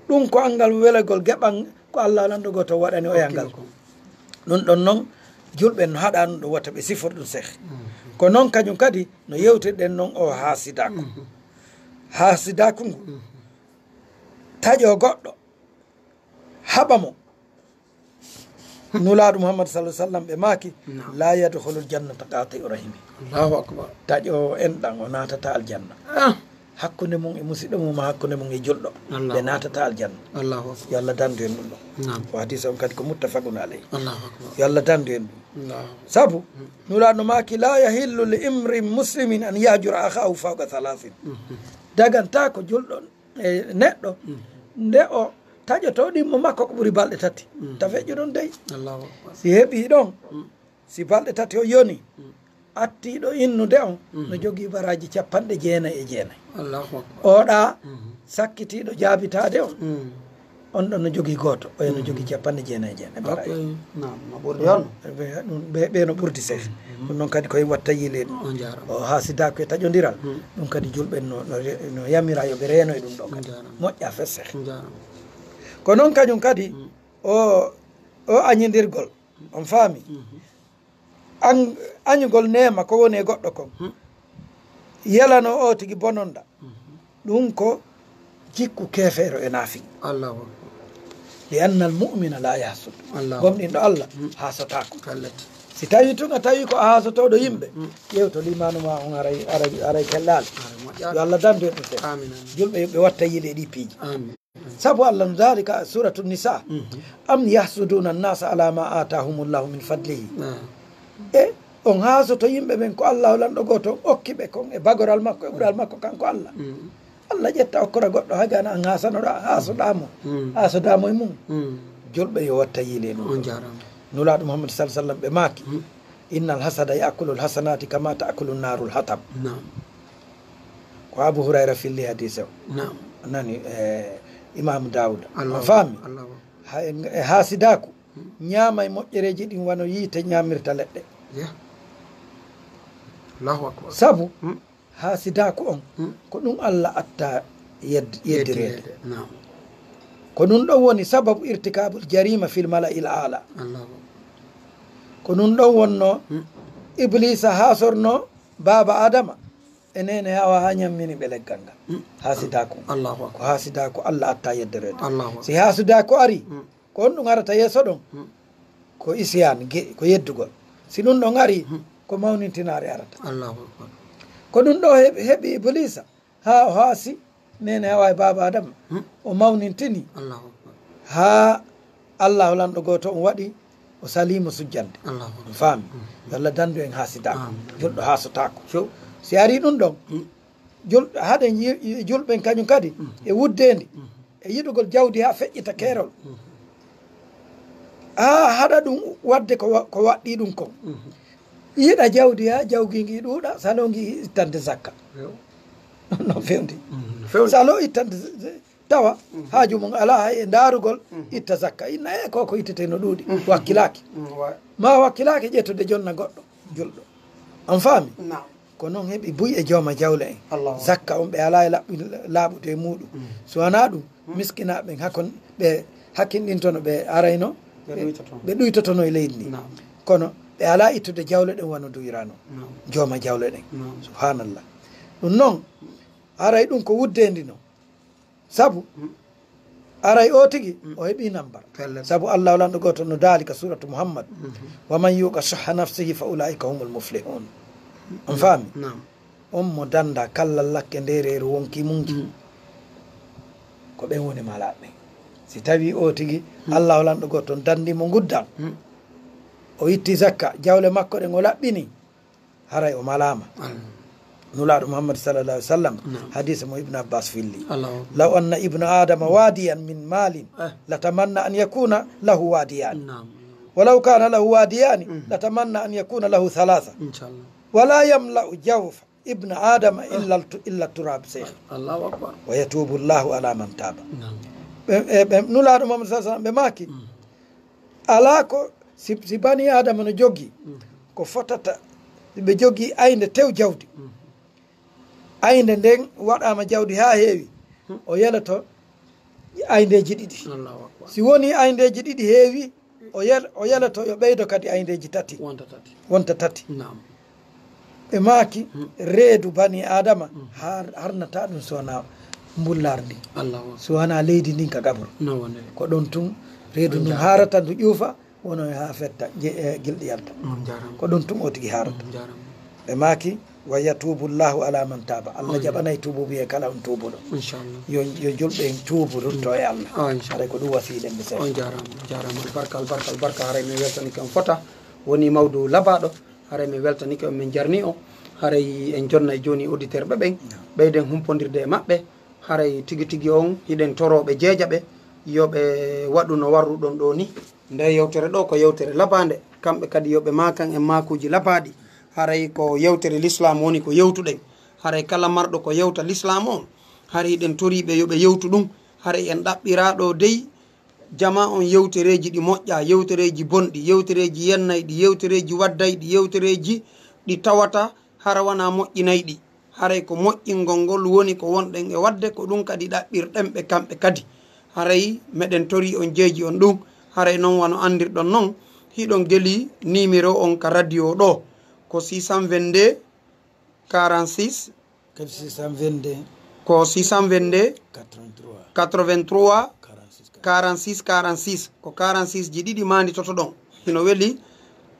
Ɗum ko anngal welegol geɓal ko Allah lanɗo gooto waɗani oya ngal. Ɗum ɗon noon, julɓe no haɗa ɗum ɗo wata ɓe sifor ɗum seeh. Mhm. Ko noon kañum kadi no yewtirɗen noon o haasidaaku. Mhm. Haasidaaku ngu, mhm, taƴo goɗɗo, haɓa mo. Nulaaɗo Muhammad sallallahu alaihi wasallam ɓe maaki, naam, la yadkhulul jannata qati'u rahimi. Allahu akbar. Taƴo enɗan o naatata aljanna. Ah. Hakkunde mum e musiɗɗo mum, hakkunde mum e julɗo. Allahu akbar. Ɓe naatata aljanna. Allahu akbar. Yo Allah dandu en ɗum ɗo. Naam. O hadisa on kadi ko muttafaqun alayh. Allahu akbar. Yo Allah dandu en ɗum. Allahu. Sabu, mm, Nulaaɗo maaki, la yahillu li imri muslimin an yahjura akhahu fawqa thalathin. Mhm. Dagantaako julɗo e neɗɗo, mm, nde o taƴoto ɗimmo makko ko ɓuri balɗe tati. Mm. Ta feƴƴu ɗon dey. Allahu akbar. Si heɓi ɗon, mm, si balɗe tati o yoni, mm, attiiɗo innude on, mm, no jogii baraaji capanɗe jeenayi e jeenayi. Allahu akbar. Oɗa, mm, sakkitiiɗo jaabitaade on, mm, on ɗon no jogii gooto, oya no, mm, jogii capanɗe jeenayi e jeenayi baraaji. Ok. Naam, no ɓurdi on. Ɓe, ɗum, ɓe, ɓe no ɓurdi seeh. Mm. Ɗum noon kadi ko en watta yiileede. On jaaraama. O haasidaaku e taƴondiral. Mm. Ɗum kadi julɓe no, no, no yamira yo ɓe reeno e ɗum ɗo kadi. On jaaraama. Moƴƴa fes seeh. On jaaraama. Ko noon kañum kadi, mm, o, o añindirgol. On faami? Mhm. An-, añugol neema ko woni e goɗɗo kon. Hmm. Yelano o tigi bononda. Mhm. Ɗum ko jikku keefeero e naafiq. Allahu akbar. Li anna al mu'mina la yahsud. Allahu. Gomɗinɗo Allah, hmm, haasotaako. Pellet. Si tawi tun a tawi ko a haasotooɗo yimɓe, hmm, ƴeewto limaanu ma on aray, aray, aray kellaali. Aray moƴƴaali. Yo Allah dandu en ɗum seeɗa. Amin, amin. Julɓe yo ɓe watta yiileede e ɗi piiji. Amin. Sabu Allah no daali ka Suratu Nisa, mhm, am yahsuduna annasa ala ma atahumullahu min fadlihi. Ah. E on haasoto yimɓe ɓen ko Allahu lanɗo gooto on okki ɓe kon e bagoral makko, e ɓural makko kanko Allah. Mm. Allah ƴetta okkora goɗɗo, hay gana an haasanoɗa, haasoɗa mo, mm, haasoɗa mo e mum. Mm. Julɓe yo watta yiile ɗum. On jaaraama. Nulaaɗo Muhammad sallallahu alaihi wasallam ɓe maaki, mm, innal hasada ya'kulul hasanati kama ta'kulun narul hatab. Naam. Ko Abu Hurayra filli hadise o. Naam. Nani, eh, Imaamu Daawuda. Allahu, on faami? Allahu. Ha, e, e haasidaaku, ñaamay moƴƴereeji ɗin wano yiite ñaamirta leɗɗe. Ya. Allahu akbar. Sabu, hmm, haasidaaku on, hmm, ko ɗum Allah atta yedd-, yeddireede. Yeddireede, naam. Ko ɗum ɗon woni sababu irtikabul jarima fil mala'il a'la. Allahu akbar. Ko ɗum ɗon wonno, hmm, Ibliisa haasorno baaba Adama e neene Hawa haa ñammini ɓe leggal ngal. Mm. Haasidaaku. Allahu akbar. Ko haasidaaku Allah atta yeddereede. Allahu akbar. Si haasidaaku ari, mm, ko on ɗum arata yeeso ɗon? Mm. Ko isiyaan, ge-, ko yeddugol. Si ɗum ɗon ari, mm, ko mawnintinaare arata. Allahu akbar. Ko ɗum ɗo heɓi, heɓi Ibliisa. Haa o haasi neene Hawa e baaba Adama. Hmm. O mawnintini. Allahu akbar. Haa Allahu lanɗo gooto on waɗi, o salii mo sujjande. Allahu akbar. On faami? Hmm. Yo Allah dandu en haasidaaku. Amin. Julɗo haasotaako. Few. Si arii ɗum ɗon, hmm, jul-, haɗen yi-, yi-, julɓen kañum kadi, hmm, e wuddeendi. Hmm. e yiɗugol jawdi haa feƴƴita keerol. Haa haɗa ɗum waɗde ko wa-, ko waɗɗii ɗum kon. Yiɗa jawdi haa jawgii ngii ɗuuɗa, saloo ngii ittande zakka. Yo. Non fewndi. Mm, fewndi. Saloo ittande z-, z-, tawa haaju mum alaa hay e ndaarugol itta zakka. Inna e ko ko ittetee no ɗuuɗi. Wakkilaaki. Mm, wa- Ma wakkilaaki ƴettude jonna goɗɗo, julɗo. On faami? Naam. Ko noon heɓi buy e jooma jawle en. Allahu akbar. Zakka on ɓe alaa e laɓɓi-, laaɓude e muuɗum. Mm. So wanaa ɗum, miskinaaɓe ɓen hakon ɓe hakkinɗintono ɓe arayno, Ɓe ɓe, ɗuytotono. Ɓe ɗuytotono e leydi ndi. Naam. Kono ɓe alaa ittude jawle ɗen wano duwirano. Naam. Jooma jawle ɗen. Naam. Subhanallah. Ɗum noon, haray ɗum ko wuddeendi no. Sabu, aray o tigi, o heɓi nambar. Pellet. Sabu Allah lanɗo gooto no daali ka suratu Muhammad. "Wa man yuqa shuhha nafsihi fa ulaika humul muflihun." On faami? Naam. On mo danda kallal lakke nde reeru wonki mum ki. Mm. Ko ɓen woni malaaɓe. Si tawi o tigi, Allah lanɗo gooto dandi mo nguddal. Mm. O itti zakka, jawle makko ɗen o laɓɓini. Haray o malaama. Nulaaɗo Muhammad sallallahu alaihi wasallam, naam, hadisa mo Ibn Abbas filli. Allahu akbar. "Law anna ibna Adama wadiyan min malin, eh, latamanna an yakuna lahu wadiyan. Naam. Wa law kana lahu wadiyani, mm, latamanna an yakuna lahu thalatha. Inshallah. Wa la yamla'u jawfa ibna Adama, eh, illa tu-, illa turab, Sheikh. Allahu akbar. Wa yatubu Allahu ala man taba." Naam. Ɓe, ɓe, ɓe, Nulaaɗo Muhammad sallallahu alaihi wasallam ɓe maaki, mm, alaa ko si, si bani Adama no jogii, mm, ko fotata, si ɓe jogii aynde tew jawdi. Mm. Aynde nden waɗaama jawdi haa heewi, mm, o yeloto ayndeeji ɗiɗi. Allahu akbar. Si wonii ayndeeji ɗiɗi heewi, o yel-, o yeloto yo ɓeydo kadi ayndeeji tati. Wonta tati. Wonta tati. Naam. Ɓe maaki, hmm, reedu bani Adama, hmm, har-, harnata ɗum so wonaa mbullardi. Allahu akbar. So wonaa leydi ndin ka gabru. No woniri. Ko ɗon tun reedu ndun haarata, ndu ƴuufa, wono e haa fetta, je-, e gilɗi yalta. On jaaraama. Ko ɗon tun o tigi haarata. On jaaraama. Ɓe maaki, "Wa yatubu Allahu ala man taba." Allah, on, jaɓanay tuubuɓe kala on tuubuɗo. Inchallah. Yo, yo julɓe en tuubu, rutto e Allah. Ah, inchallah. Haray ko ɗum wasiyiɗen ɓe seeɗa. On jaaraama, on jaaraama. Albarka, albarka, albarka. Haray mi weltanike on fota. Woni mawdu labaaɗo. Haray mi weltanike on, min jarni on. Haray en jonnay jooni auditeur ɓe ɓen. Naam. Ɓeyden humpondirde e maɓɓe. Haray tigi tigi on, hiɗen torooɓe jeejaɓe, yo ɓe waɗu no warruɗon ɗoo ni. Nde yewtere ɗoo ko yewtere labaande. Kamɓe kadi yo ɓe maakan en maakuuji labaaɗi. Haray ko yewtere Lislaam woni ko yewtuɗen. Haray kala marɗo ko yewta Lislaam on, haray hiɗen toriiɓe yo ɓe yewtu ɗum. Haray en ɗaɓɓiraa ɗoo dey, jamaa on yewtereeji ɗi moƴƴaa, yewtereeji bonɗi, yewtereeji yennayɗi, yewtereeji waddayɗi, yewtereeji ɗi tawata hara wanaa moƴƴinayɗi. Haray ko moƴƴingol ngol woni ko wonɗen e waɗde, ko ɗum kadi ɗaɓɓirɗen ɓe kamɓe kadi. Haray meɗen torii on jeeji on ɗum. Haray non wano anndirɗon non, hiɗon geli nimero on ka radio ɗoo. Ko six cent vingt-deux, quarante-six. Kadi six cent vingt-deux. Ko six cent vingt-deux, quatre-vingt-trois, quatre-vingt-trois, quarante-six, quarante-six, quarante-six. Ko quarante-six ji ɗiɗi maanditoto ɗon. Hino weli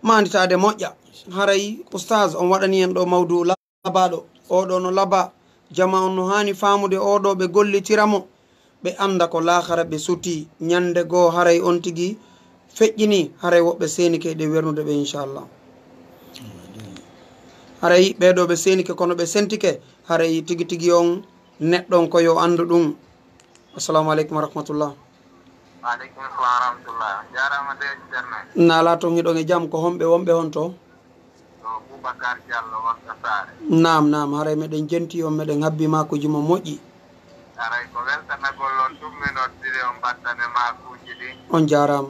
maanditaade moƴƴa. Haray Oustaz, on waɗani en ɗoo mawdu labaaɗo. Oo ɗoo no labaa. Jama on no haani faamude oo ɗoo ɓe gollitira mo. Ɓe annda ko laakara ɓe sutii. Ñannde goo haray on tigi feƴƴinii, haray woɓɓe seenike ɗe wernude ɓe, inchallah. Haray ɓee ɗoo ɓe seenike, kono ɓe sentike, haray tigi tigi on neɗɗon ko yo anndu ɗum. Assalamu aleykum wa rahmatullah. Wa aleykum salam wa rahmatullah. Jaaraama de, Ceerno. Naalaa toon, hiɗon e jam, ko honɓe wonɓe honto? Ɗo Boubacar Diallo, Wagga Saare. Naam, naam, haray meɗen jenti on, meɗen habbi maakuuji mon moƴƴi. Haray ko weltanagol on tun mi noddiri on, mbattane maakuuji ɗin. On jaaraama.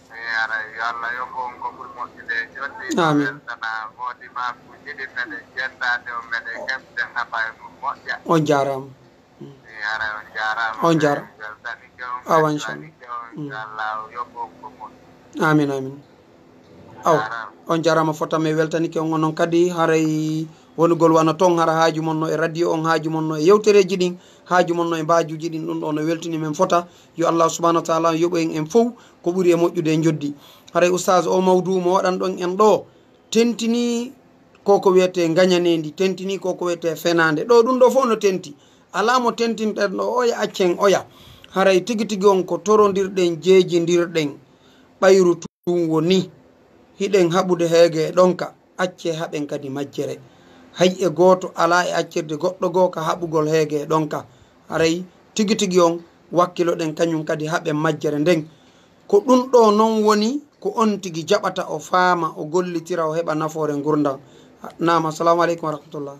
E haray yo Allah yoɓ on ko ɓuri moƴƴude e joddi. Amin. Weltana moodi maakuuji ɗin, meɗen jentaade on, meɗen heɓde haɓay mum moƴƴa. On jaaraama. E haray on jaaraama. On jaara-, weltanike on, awa, inchallah, weltanike on, inchallah, yoɓ on ko moƴƴi. Amin, amin. Aw, on jaaraama fota, mi weltanike on, onon kadi haray wonugol wano ton, hara haaju mon no e radio on, haaju mon no e yewtereeji ɗin, haaju mon no e mbaajuuji ɗin, ɗum ɗo no weltini men fota. Yo Allah subhanahu wa taala yoɓu en en fow ko ɓuri e moƴƴude e njoddi. Haray Oustaz, o mawduu mo waɗanɗon en ɗo, tentinii ko ko wiyetee ngañaneendi, tentinii ko ko wiyetee fenaande. Ɗo ɗum ɗo fof no tenti. Alaa mo tentinten ɗo oya, accen oya. Haray tigi tigi on ko torondirɗen, jeejindirɗen. Ɓayru tun woni, hiɗen haɓude heege e ɗonka, accee haɓen kadi majjere. Hay e gooto alaa e accirde goɗɗo goo ka haɓugol heege e ɗonka. Haray tigi tigi on Wakkiloɗen kañum kadi haɓen majjere nden. Ko ɗum ɗo noon woni ko on tigi jaɓata, o faama, o gollitira, o heɓa nafoore ngurndan. Naam, assalamu aleykum wa rahmatullah.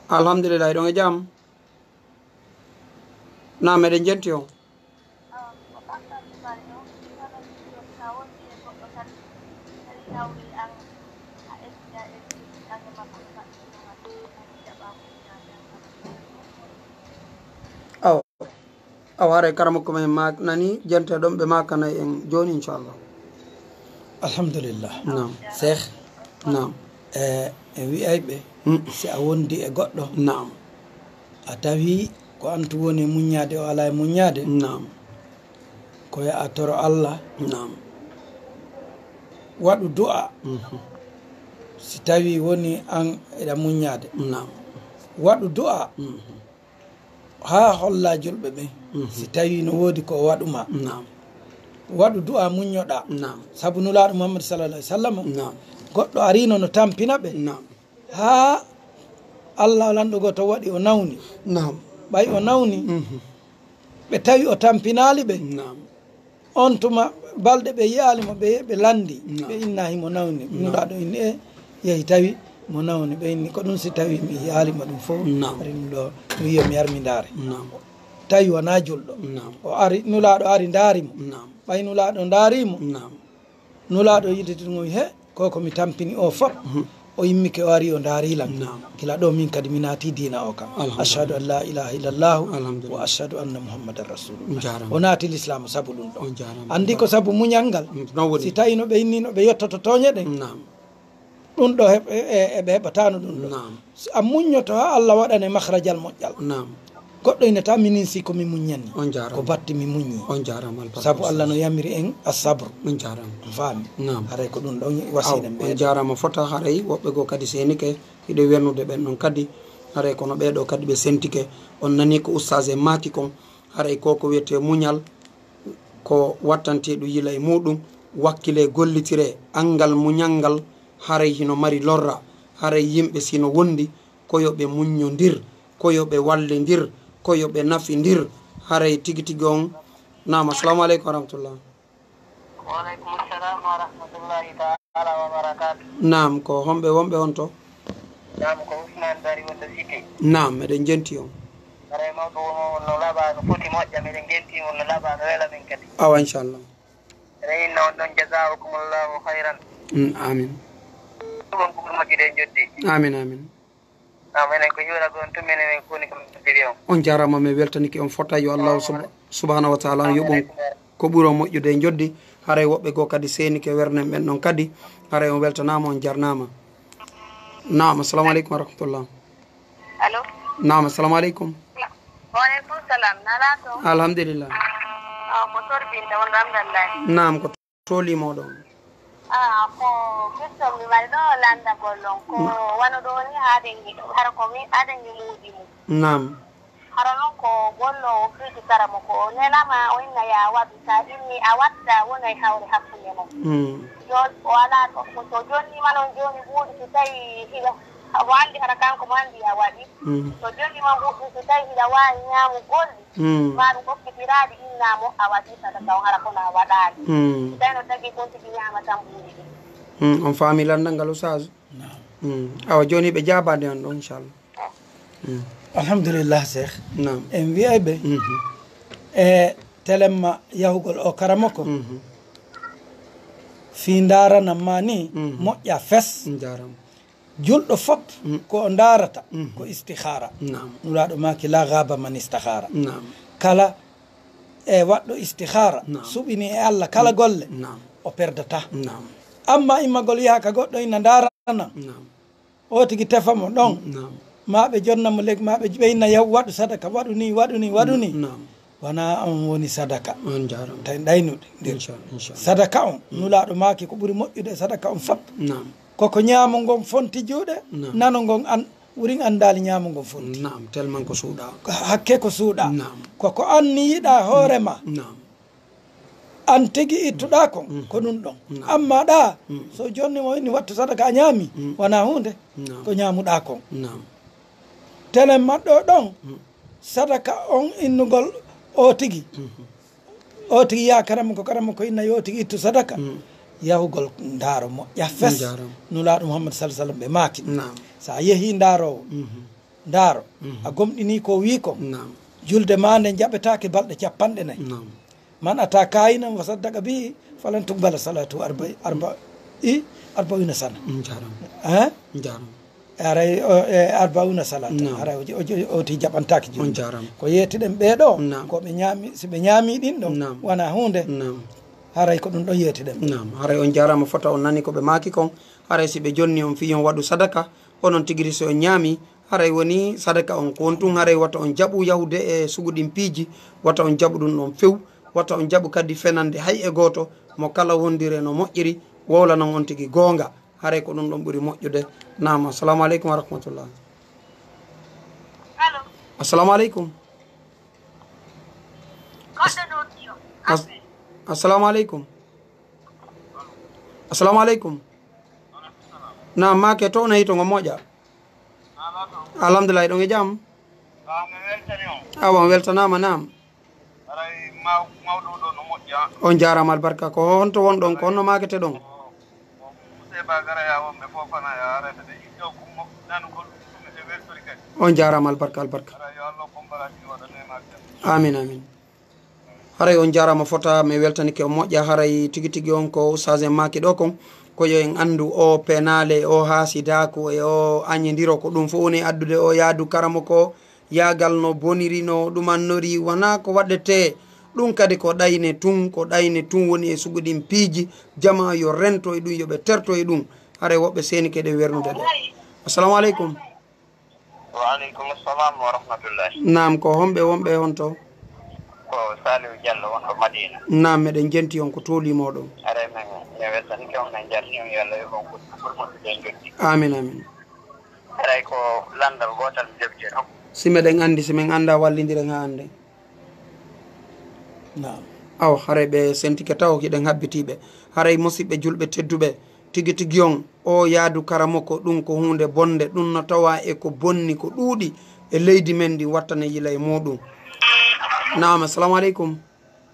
Alhamdulillah, ɗon e jam. Naam, meɗen jenti on. Aw, aw, haray karamoko men ma nani, jente ɗon ɓe makanay en jooni, inchallah. Alhamdulillah. Naam. Cheikh, naam, e, e wi'ay ɓe, mm, si a wondi e goɗɗo, naam, a tawi ko an tun woni e muññaade, o alaa e muññaade, naam, ko yo a toro Allah, naam, waɗu du'a. Mhm. Si tawi woni an eɗa muññaade, naam, waɗu du'a. Mhm. Haa holla julɓe ɓen, mhm, si tawi no woodi ko o waɗu ma. Naam. Waɗu du'a, muññoɗaa. Naam. Sabu Nulaaɗo Muhammad sallallahu alaihi wasallam, naam, goɗɗo arino no tampina ɓe. Naam. Haa Allah lanɗo gooto waɗi o nawni. Naam. Ɓay o nawni, mhm, ɓe tawi o tampinaali ɓe. Naam. On tuma balɗe ɓe yi'aali mo, ɓe, ɓe lanndi, naam, ɓe inna himo nawni. Naam. Nulaaɗo inni, e, yehi tawi mo nawni. Ɓe inni, ko ɗum si tawi mi yi'aali mo ɗum fof. Naam. Hari ɗum ɗo, mi wiya mi ar mi ndaare. Naam. Tawi wonaa julɗo. Naam. O ari, Nulaaɗo ari ndaari mo. Naam. Ɓay Nulaaɗo ndaari mo. Naam. Nulaaɗo yiɗi ɗum o wi, he, ko ko mi tampini o fof, mhm, o immike o ari o ndaari lan. Naam. Gila ɗo min kadi mi naati diina o kam. Alhamdulillah. Ashhadu an la ilaha illallahu, alhamdulillah, wa ashhadu anna Muhammadan rasulullah. On jaaraama. O naati lislaam sabu ɗum ɗo. On jaaraama. Anndi ko sabu muñal ngal. Mm, no woni. Si tawi no ɓe inni no ɓe yettoto tooñe ɗen. Naam. Ɗum ɗo heɓ-, e, e, e ɓe heɓataano ɗum ɗo. Naam. Si a muññoto haa Allah waɗane mahrajal moƴƴal. Naam. Goɗɗo ina ta minin si ko mi muññani. On jaaraama. Ko batte mi muññi. On jaaraama, albarka. Sabu Allah no yamiri en as-sabr. On jaaraama. On faami? Naam. Haray ko ɗum ɗon wasiɗen. Aw, ɓe on jaaraama fota, haray woɓɓe goo kadi seenike, hiɗe wernude ɓen ɗon kadi. Haray kono ɓee ɗoo kadi ɓe sentike. On nani ko ustaas en maaki kon. Haray ko ko wiyetee muñal, ko wattantee ɗum yila e muuɗum. Wakkilee, gollitiree, anngal muñal ngal haray hino mari lorra. Haray yimɓe si no wondi, ko yo ɓe muññondir, ko yo ɓe wallindir, ko yo ɓe nafindir. Haray tigi tigi on. Naam, assalamu aleykum wa rahmatullah. Wa aleykum salam wa rahmatullahi taala wa barakatuh. Naam, ko homɓe wonɓe on to? Naam, ko Ousmane Bari wonɗo Cité. Naam, meɗen jenti on. Haray mawɗo won on no laɓa, no foti moƴƴa, meɗen jenti on no laɓa, no wela men kadi. Awa, inchallah. Haray inna on ɗon, jazakumullahu khairan. Mm, amin. Ɗum on ko ɓuri moƴƴude e joddi. Amin, amin. Naam, enen ko hiwragol on tun, minen men ko woni ko min toppiri on. On jaaraama, min weltanike on fota. Yo Allahu sub-, subhanahu wa taala on yoɓu on ko ɓuri on moƴƴude e joddi. Haray woɓɓe goo kadi seenike, wernen ɓen ɗon kadi. Haray on weltanaama, on jarnaama. Naam, assalamu aleykum wa rahmatullah. Allo? Naam, assalamu aleykum. Wa aleykum salam. Nalaa to? Alhamdulillah. Aw, ko Sor Binta won Ramdan Lay. Naam, ko Toli moɗon. Ah, ko question mi mari ɗo lanndagol on. Ko wano ɗo ni, haɗen mi, hara ko mi, haɗen mi muudi mum. Naam. Hara noon ko golloowo fiiji karamoko o nelama, o inna ya waɗu, sa inni a watta, wonay hawre hakkunde mon. Mm. Jooni o alaa ɗo, ko so jonnima noon jooni ɓuuɗi, si tawi hiɗa, mo anndi hara kanko mo anndi a waɗi. Mm. So jonnima ɓuuɗi, si tawi hiɗa waawi ñaamugol ɗi, mm, ma ɗum okkitiraɗi inna mo a waɗi sadaka on, hara kono a waɗaali. Mm. Si tawi no tagi kon tigi ñaama tan ɓuuɗi ɗi. Mm, on faami lanndal ngal, Oustaz? Naam. Mm. Awa, jooni ɓe jaabaade on ɗo, inchallah. Mm. Alhamdulillah, Cheikh. Naam. En wiyay ɓe, mhm, e telemma yahugol o karamoko. Mhm. Fii ndaaranan ma ni, mhm, moƴƴa fes. Njaaraama. Julɗo fop, mm, ko o ndaarata, mhm, ko istikhara. Naam. Nulaaɗo maaki, "La ghaba man istakhara." Naam. Kala e waɗɗo istikhara, naam, suɓini e Allah kala, mm, golle, naam, o perdata. Naam. Amma immagol yaha ka goɗɗo ina ndaarana, naam, o tigi tefa mo ɗon, naam, ma ɓe jonna mo leggi, ma ɓe, ɓe inna yahu waɗu sadaka, waɗu ni, waɗu ni, waɗu ni. Naam. Wonaa on woni sadaka. On njaaraama. Tawi ɗaynude. Inchallah, inchallah. Sadaka on, mm, Nulaaɗo maaki ko ɓuri moƴƴude e sadaka on fop. Naam. Koko ñaamo ngon fonti juuɗe, naam, nano ngon an, wurin anndaali ñaamo ngon fonti. Naam, tellement ko suuɗa. Ko hakke ko suuɗa. Naam. Koko an ni yiɗa hoore ma. Naam. An tigi ittuɗaa kon, mm, ko ɗum ɗon. Naam. Amma ɗa, mm, so jonni mo inni wattu sadaka a ñaami, mm, wonaa huunde, naam, ko ñaamuɗaa kon. Naam. Telen maɗɗo ɗon, mm, Sadaka on innugol o tigi. O tigi ya karama ko, karama ko inna yo tigi ittu sadaka. Yahugol ndaaro moƴƴa fes. Nulaaɗo Muhammad sallallahu alaihi wasallam ɓe maaki. Naam. Sa yehi ndaaroowo, ndaaro, a gomɗini ko wi ko. Naam. Julde ma nde jaɓetaake balɗe capanɗe nayi. Naam. Man ata kahinan wa saddaqa bihi falan tuqbala salatu arba'i, arba'i, arba'una sana. Njaram. Eh? Njaram. Haray o, e, arba'una salata. Naam. Haray o, o, o, o ti jaɓantaake julde. On njaram. Ko yeetiɗen ɓee ɗo, naam, ko ɓe ñaami, si ɓe ñaami ɗin ɗon, naam, wona huunde. Naam. Haray ko ɗum ɗon yeetiɗen. Naam. Haray on njaarama fota on nani ko ɓe maaki kon. Haray si ɓe jonni on fii on waɗu sadaka, onon tigiri si on ñaami, haray woni sadaka on ko on tun, haray wata on jaɓu yahude e sugu ɗin piiji, wata on jaɓu ɗum ɗon few, wata on jaɓu kadi fenande hay e gooto, mo kala wondire no moƴƴiri, wowlanon on tigi goonga. Haray ko ɗum ɗon ɓuri moƴƴude. Naam, assalamu aleykum wa rahmatullah. Allo. Assalamu aleykum. Goɗɗo noon yo. As-, assalamu aleykum. Assalamu aleykum. Naam, maake to on e hito ngo moƴƴa. Alhamdulillah, ɗon e jam? Awa, on weltanaama, naam. Haray maw-, mawɗo ɗo no moƴƴa. On jaaraama albarka. Ko honto wonɗon? Ko honno maakete ɗon? Ko, ko Moussa Ba Garaya wonɓe Fofana ya, haray ɓe yiɗɗo kummo nanugol ɗum e weltori kadi. On jaaraama albarka, albarka. Haray yo Allah on baraki waɗa neema kadi. Amin, amin. Haray on jaaraama fota, mi weltanike on moƴƴa. Haray tigi tigi on ko Oustaz en maaki ɗo kon, ko yo en anndu o penaale, o haasidaaku e o añidiro, ko ɗum fof woni addude o yaadu karamoko. Yaagal no boniri, no ɗumannori, wonaa ko waɗetee. Ɗum kadi ko ɗayne tun, ko ɗayne tun woni e sugu ɗin piiji. Jamaa yo rento e ɗum, yo ɓe terto e ɗum. Haray woɓɓe seenike ɗen wernude ɗe. Assalamu aleykum. Wa aleykum assalam wa rahmatullahi. Naam, ko homɓe wonɓe e on to? Ko Saliou Diallo wonɗo Madina. Naam, meɗen jenti on ko tooli mooɗon. Haray men, men weltanike on, men jarni on, yo Allah yoɓ on ko ɓuri moƴƴude en jokki. Amin, amin. Haray ko lanndal gootal mi jokki e makko. Si meɗen anndi, si men annda, wallindiren haa annden. Naam. Awa, haray ɓe sentike taw, hiɗen habbitiiɓe. Haray musiɓɓe julɓe tedduɓe, tigi tigi on, o yaadu karamoko, ɗum ko huunde bonnde, ɗum no tawa e ko bonni ko ɗuuɗi e leydi men ndi, wattane yila e muuɗum. Naam, assalamu aleykum.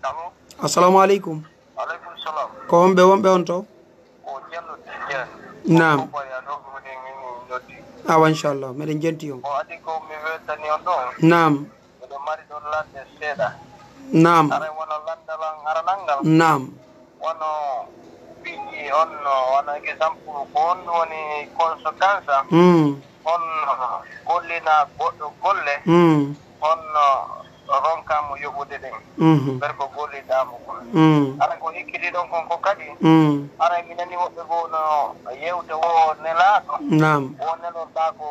Allo. Assalamu aleykum. Aleykum salam. Ko homɓe wonɓe on to? Ko Diallo Tijjani. Naam. Ko Baya ɗo ko woni min noddi. Awa, inchallah, meɗen jenti on. Ko adi ko mi weltani on ɗon. Naam. Miɗo mari ɗon ladde seeɗa. Naam. Aray wona landal an aranal ngal. Naam. Wano piiji on, wano exemple, ko on woni conséquence. Mm. On gollina goɗɗo golle. Mm. On ronkaama yoɓude ɗen. Mhm. Ɓer ko golliɗaamo kon. Mm. Aray ko hikkiti ɗon kon ko kadi. Mm. Aray mi nani woɓɓe goo no yewta wo nelaaɗo. Naam. Wo nelorɗaa ko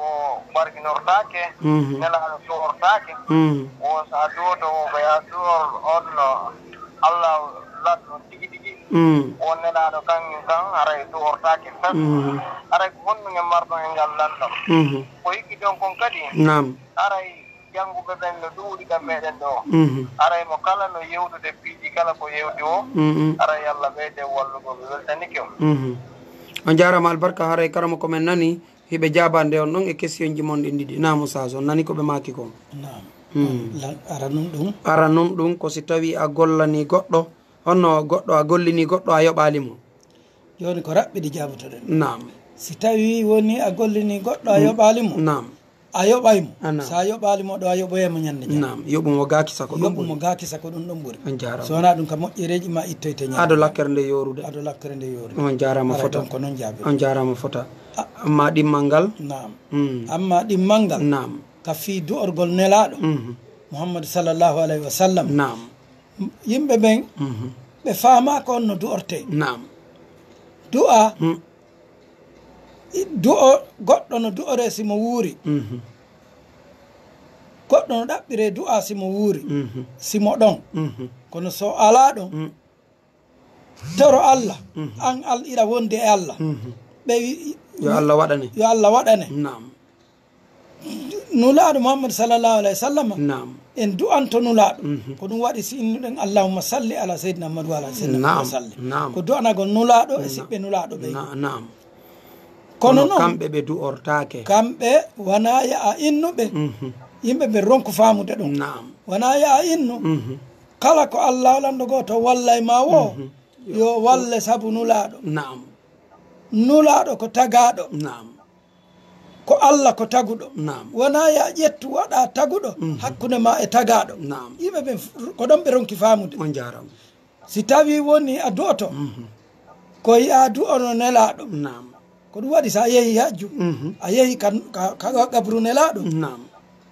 barkinortaake. Mhm. Nelaaɗo du'ortaake. Mm. Wo so a du'oto wo ko ya du'or on no Allah lanɗo tigi tigi. Mm. Wo nelaaɗo kan kan aray du'ortaake tan. Mhm. Aray ko honɗum en marɗon e ngal lanɗo. Mhm. Ko hikkiti ɗon kon kadi. Naam. Aray jannguɓe ɓen no ɗuuɗi ka meɗen ɗo. Mhm. Aray mo kala no yewtude piiji kala ko yewti o. Mhm. Aray Allah ɓeyde wallugol, mi weltanike on. Mhm. On jaaraama albarka, haray karamo ko men nani, hiɓe jaabande on ɗon e questionji mon ɗin ɗiɗi. Naam, Oustaz, on nani ko ɓe maaki kon? Naam. Hmm. Lan-, ara nun ɗum. Ara nun ɗum ko si tawi a gollani goɗɗo, honno goɗɗo a gollini goɗɗo a yoɓaali mo? Jooni ko raɓɓiɗi jaabotoɗen. Naam. Si tawi woni a gollini goɗɗo a yoɓaali mo? Naam. A yoɓay mo. Ah, naam. Sa yoɓaali mo ɗo, a yoɓoye mo ñande ñande. Naam, yoɓu mo gaaki sako ɗum ɓuri. Yoɓu mo gaaki sako ɗum ɗum ɓuri. On jaaraama. So wonaa ɗum ka moƴƴereeji ma ittoyte ñande. Ado lakkere nde yoorude. Ado lakkere nde yoorude. On jaaraama fota. Aray ɗon ko non jaabi. On jaaraama fota. Amma ɗimmal ngal? Naam. Mm. Amma ɗimmal ngal? Naam. Ka fii du'orgol Nelaaɗo. Mhm. Muhammadu sallallahu alayhi wa sallam. Naam. Yimɓe ɓen, mhm, ɓe faamaaka on no du'ortee. Naam. Du'a, mm, i-, du'o-, goɗɗo no du'oree si mo wuuri. Mhm. Goɗɗo no ɗaɓɓiree du'a si mo wuuri, mhm, si mo ɗon. Mhm. Kono so alaa ɗon, mm, toro Allah, mhm, an al-, iɗa wondi e Allah. Mhm. Ɓe wi-, yo Allah waɗane. Yo Allah waɗane. Naam. Nulaaɗo Muhammad sallallahu alayhi wa sallam, naam, en du'anto Nulaaɗo. Mhm. Ko ɗum waɗi si innuɗen, "Allahumma salli ala Sayyidina Muhammad wa ala Sayyidina Muhammad wa sallim." Naam. Ko du'anagol Nulaaɗo e, naam, siɓɓe Nulaaɗo ɓe. Na-, naam. Kono, kono noon, kamɓe ɓe du'ortaake. Kamɓe wonaa ya a innuɓe. Mhm. Yimɓe ɓe ronku faamude ɗum. Naam. Wonaa yaa innu. Mhm. Kala ko Allah lanɗo gooto wallay ma wo, mhm, yo walle sabu Nulaaɗo. Naam. Nulaaɗo ko tagaaɗo. Naam. Ko Allah ko taguɗo. Naam. Wonaa yaa ƴettu waɗa taguɗo, mhm, hakkunde ma e tagaaɗo. Naam. Yimɓe ɓe f-, ko ɗon ɓe ronki faamude. On jaaraama. Si tawi woni a du'oto, mhm, ko yi'a du'ono Nelaaɗo. Naam. Ko ɗum waɗi so a yehi hajju, mhm, a yehi ka, ka, ka qabru Nelaaɗo. Naam.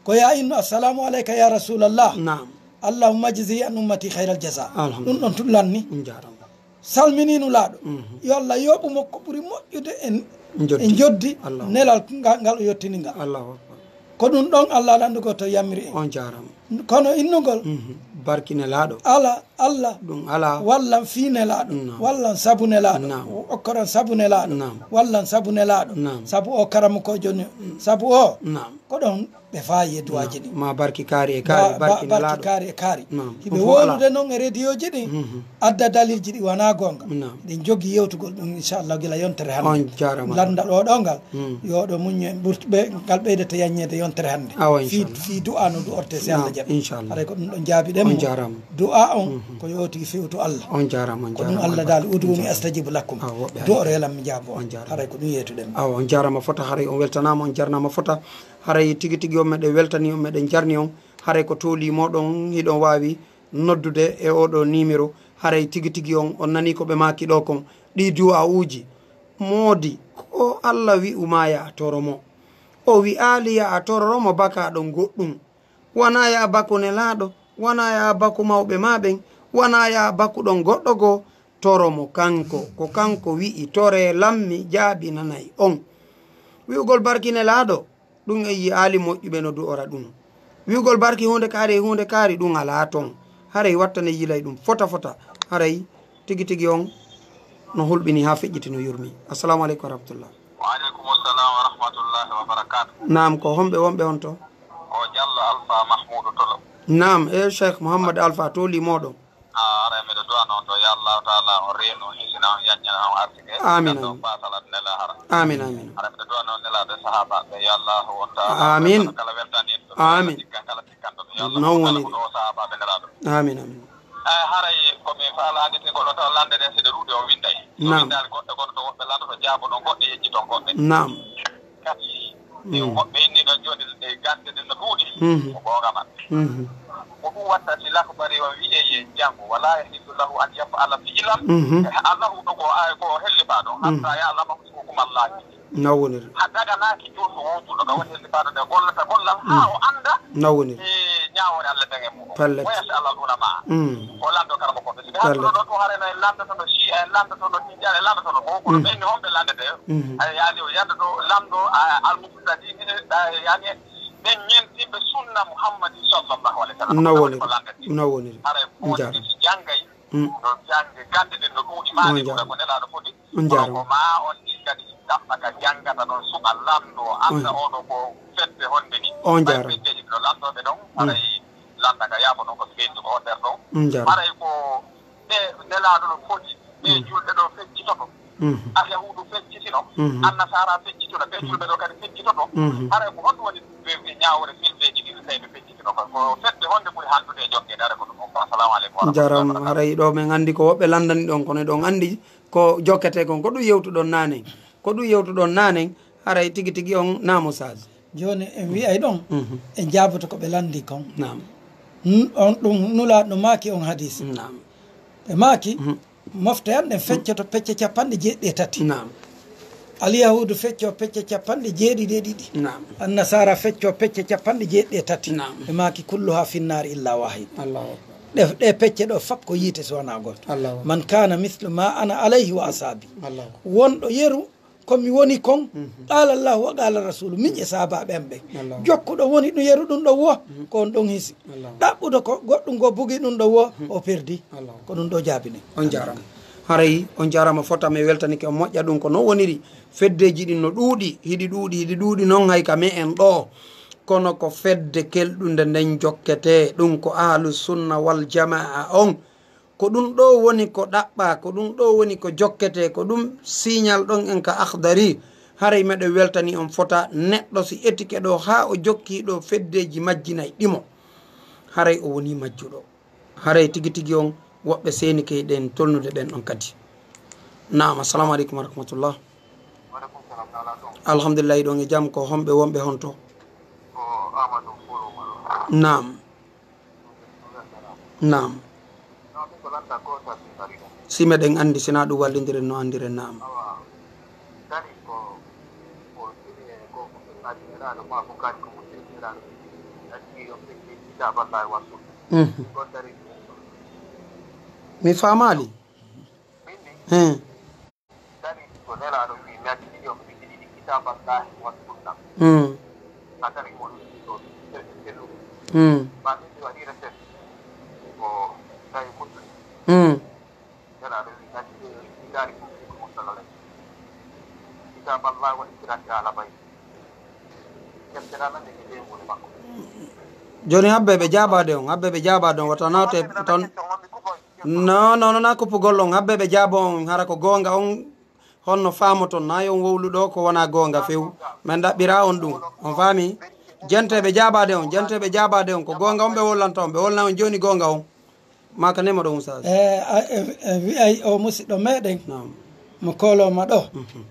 Ko yaa innu, "Assalamu alayka ya Rasulallah." Naam. "Allahumma jzi an ummati khayral jaza." Alhamdulillah. Ɗum ɗon tun lanni. On jaaraama. Salmini Nulaaɗo. Mhm. Yo Allah yoɓu mo ko ɓuri moƴƴude e, njoddi, e njoddi. Allahu. Nelal ngal, ngal o yottini ngal. Allahu Akbar. Ko ɗum ɗon Allah lanɗo gooto yamiri en. On jaaraama. Kono innugol. Mhm. Barki Nelaaɗo. Ala, Allah. Ɗum alaa. Wallan fii Nelaaɗo. Naam. Wallan sabu Nelaaɗo. Naam. Okkoran sabu Nelaaɗo. Naam. Wallan sabu Nelaaɗo. Naam. Sabu o karamokoojo ni. Sabu o. Naam. Ko ɗon ɓe faayi e du'aaji ɗi. Ma barki kaari e kaari, ba-, ba-, barki Nelaaɗo. Barki kaari e kaari. Naam. Hiɓe wowlude noon e rediyoji ɗi, mhm, adda dalilji ɗi wonaa goonga. Naam. Ɗen jogi yewtugol ɗum, inchallah, gila yontere hannde. On jaaraama. Lanndal o ɗo ngal, mm, yo ɗo muñño en ɓurt-, ɓe, ngal ɓeydata yaññeede yontere hannde. Awa, fii, inchallah, fii du'a no du'orte si Allah jaɓi. Inchallah. Haray ko ɗum ɗon jaabiɗen mo. On jaaraama. Du'a on, mhm, ko yo tigi fewtu Allah. On jaaraama, on jaaraama. Ko ɗum Allah daali, "Ud'uuni astajib lakum." Awa, woɓɓe du'oree lan mi jaabo on. On jaaraama. Haray ko ɗum yeetuɗen. Awa, on jaaraama fota, haray on weltanaama, on jarnaama fota. Haray tigi tigi on meɗen weltani on, meɗen jarni on. Haray ko tooli mooɗon, hiɗon waawi noddude e oo ɗoo niimiro. Haray tigi tigi on, on nanii ko ɓe maaki ɗoo kon, ɗii du'aa'uuji. Moodi, ko Allah wi'u maa yo a toro mo? O wi'aali yo a tororo mo bakaaɗo goɗɗum. Wanaa yo a baku Nelaaɗo, wanaa yo a baku mawɓe maa ɓen, wanaa yo a baku ɗon goɗɗo goo, toro mo kanko. Ko kanko wi'i, "Toree lan mi jaabinanay on." Wi'ugol barki Nelaaɗo, ɗum en yi'aali moƴƴuɓe no du'ora ɗum. Wi'ugol barki huunde kaari e huunde kaari, ɗum alaa ton. Haray wattane yilay ɗum fota fota. Haray tigi tigi on no hulɓini haa feƴƴiti no yurmi. Assalamu aleykum wa rahmatullah. Wa aleykum salam wa rahmatullahi wa barakatuh. Naam, ko homɓe wonɓe on to? Ko Jallo Alfa Mahmudu Tolo. Naam, e Cheikh Mouhammad Alfa, tooli mooɗon. Ah, haray miɗo du'a noon to, yo Allahu taala on reenu, hisina on, yaññana on arsike. Amin, amin. Faasal aduna e laahara. Amin, amin. Haray miɗo du'a noon nelaaɓe sahaabaaɓe, yo Allahu on taala, amin, kala weltani en, amin, kala sikkan, kala sikkanɗo, yo Allahu taala ko ɗo sahaabaaɓe nelaaɗo. Amin, amin. Eh, haray ko mi faalaani te goɗɗo taw lande ɗen, si ɗe ɗuuɗi on winday. Naam. Windaali goɗɗe, goɗɗo to woɓɓe landoto, jaaboɗon goɗɗe, yejjiton goɗɗe. Naam. Kadi, mm, woɓɓe inni ɗon jooni, e gande ɗen no ɗuuɗi. Mhm. Ko goonga maɓɓe. Mhm. Ko ɗum watta si lakbari on wi'e yen janngu, wala yahillu lahu an yaf'ala fi'lan. Mhm. Allahu ɗo ko, ay, ko hellifaa ɗon, mhm, hatta ya'lama hukumallahi. Na woniri. Ha daganaaki julɗo wo julɗo ka woni hellifaaɗo nde gollata gollal, haa, mm, o annda, na woniri, e ñaawoore Allah daŋe mum. Pellet. Wa yas'al al ulama. Mm. O lanndo kala mo ko ɓe. Si ɓe hattuno ɗo to hare no en lanndotono Shi'a, en lanndotono Tijaan, en lanndotono ko, kono, mm, ɓe inni honɓe lanndete. Mm. Ay, yaani o yanndoto lanndo, a, al muhtadin, a, yaani ɓen ñentinɓe sunna Muhammadin sallallahu alaihi wasallam. Na woniri. Ko lanndete. Na woniri. Haray ko woni si janngay. Mm. No jannge gannde ɗen no ɗuuɗi, maani ɓura ko nelaaɗo foti. On jaaraama. Kono ko ma on ɗin kadi ɗaɓɓa ka janngata ɗon suɓa lanndo, annda oɗo ko fedde honde ni. On jaaraama. Feddeji ɗo lanndooɓe ɗon, mm, haray lannda ka yaafo ɗon ko ɓeydude ko hoddere ɗon. On jaaraama. Haray ko ɓe nelaaɗo no foti, ɓe, mm, julɓe ɗo feccitoto. Mhm. Alyahuudu feccitino, mhm, Annasaara feccitino, ɓe, mhm, julɓe ɗo kadi feccitoto. Mhm. Haray ko honɗum woni ɓe, ɓe ñaawore feddeji ɗin, tawi ɓe feccitino ko, ko fedde honde ɓuri handude e jokkeede? Haray ko ɗum on. Assalamu aleykum wa rahmatullahi wa barakatuh. Jaaram, haray ɗo men anndi ko woɓɓe lanndani ɗon, kono ɗon anndi ko jokkete kon, ko ɗum yewtuɗon naanen. Ko ɗum yewtuɗon naanen, haray tigi tigi on naamo saaji. Jooni en wi'ay ɗon, mhm, en jaaboto ko ɓe lanndi kon. Naam. N-, on ɗum Nulaaɗo maaki on hadiis. Naam. Ɓe maaki, mhm, mofte an ɗen feccoto pecce capanɗe jeeɗiɗi e tati. Naam. Alyahuudu fecco pecce capanɗe jeeɗiɗi e ɗiɗi. Naam. Annasaara fecco pecce capanɗe jeeɗiɗi e tati. Naam. Ɓe maaki, "Kulluha finnaari illa wahid." Allahu Akbar. Ɗe, ɗe pecce ɗo fap ko yiite so wonaa gooto. Allahu Akbar. "Man kana mislu ma ana alayhi wa ashabi." Allahu Akbar. Wonɗo yeru ko mi woni kon, mhm, qala Allahu wa qala Rasulu, min e sahabaaɓe am ɓen. Allahu. Jokkuɗo woni ɗum yeru ɗum ɗo wo, mhm, ko on ɗon hisi. Allahu. Ɗaɓɓuɗo ko goɗɗum go bugi ɗum ɗo wo, mhm, o perdi. Allahu. Ko ɗum ɗo jaabini. On jaaraama. Haray on jaaraama fota, mi weltanike, on moƴƴa ɗum ko non woniri. Feddeji ɗin no ɗuuɗi, hiɗi ɗuuɗi, hiɗi ɗuuɗi non hay ka me'en ɗo. Kono ko fedde kelɗunde nden jokkete, ɗum ko ahlu sunna wal jamaa on. Ko ɗum ɗo woni ko ɗaɓɓaa, ko ɗum ɗo woni ko jokketee, ko ɗum siñal ɗon en ka Akhdari. Haray meɗen weltani on fota neɗɗo si etike ɗo haa o jokki ɗo feddeeji majjinay ɗimo. Haray o woni majjuɗo. Haray tigi tigi on woɓɓe seenikey ɗen tolnude ɓen on kadi. Naam, assalamu aleykum wa rahmatullah. Alhamdulillahi, ɗon e jam, ko homɓe wonɓe honto? Naam. Naam. Si meɗen anndi, sinaa ɗum wallindiren no anndiren, naam. Mhm. Mi faamaali. He. Ko nelaaɗo wi, mi acci ɗiɗi on, mi acci ɗiɗi kitaaballahi wa sunna. Mm. Hadari mo ɗum ɗo, selluɗo. Mm. Ba min mi waɗi reset ko tawi muslim. Mm. Nelaaɗo wi, mi acci ɗiɗi kitaaballahi. Kitaaballahi wa ittiraaki ala bay. Defte ɗa nan e ɓe ɓe ngoni makko. Jooni habbe ɓe jaabaade on, habbe ɓe jaabaade on, wata nawte tan. Non, non, non, kuppugol on, habbe ɓe jaabo on, hara ko goonga on, honno faamoton, na yo on wowlu ɗo ko wona goonga few. Men ɗaɓɓira on ɗum, on faami? Jenteeɓe jaabaade on, jenteeɓe jaabaade on, ko goonga on ɓe wollanto on, ɓe wolna on jooni goonga on. Maka nemo ɗo, Oustaz. E, a, e, e, wi'ay o musiɗɗo meɗen, naam, mo kooloma ɗo. Mhm.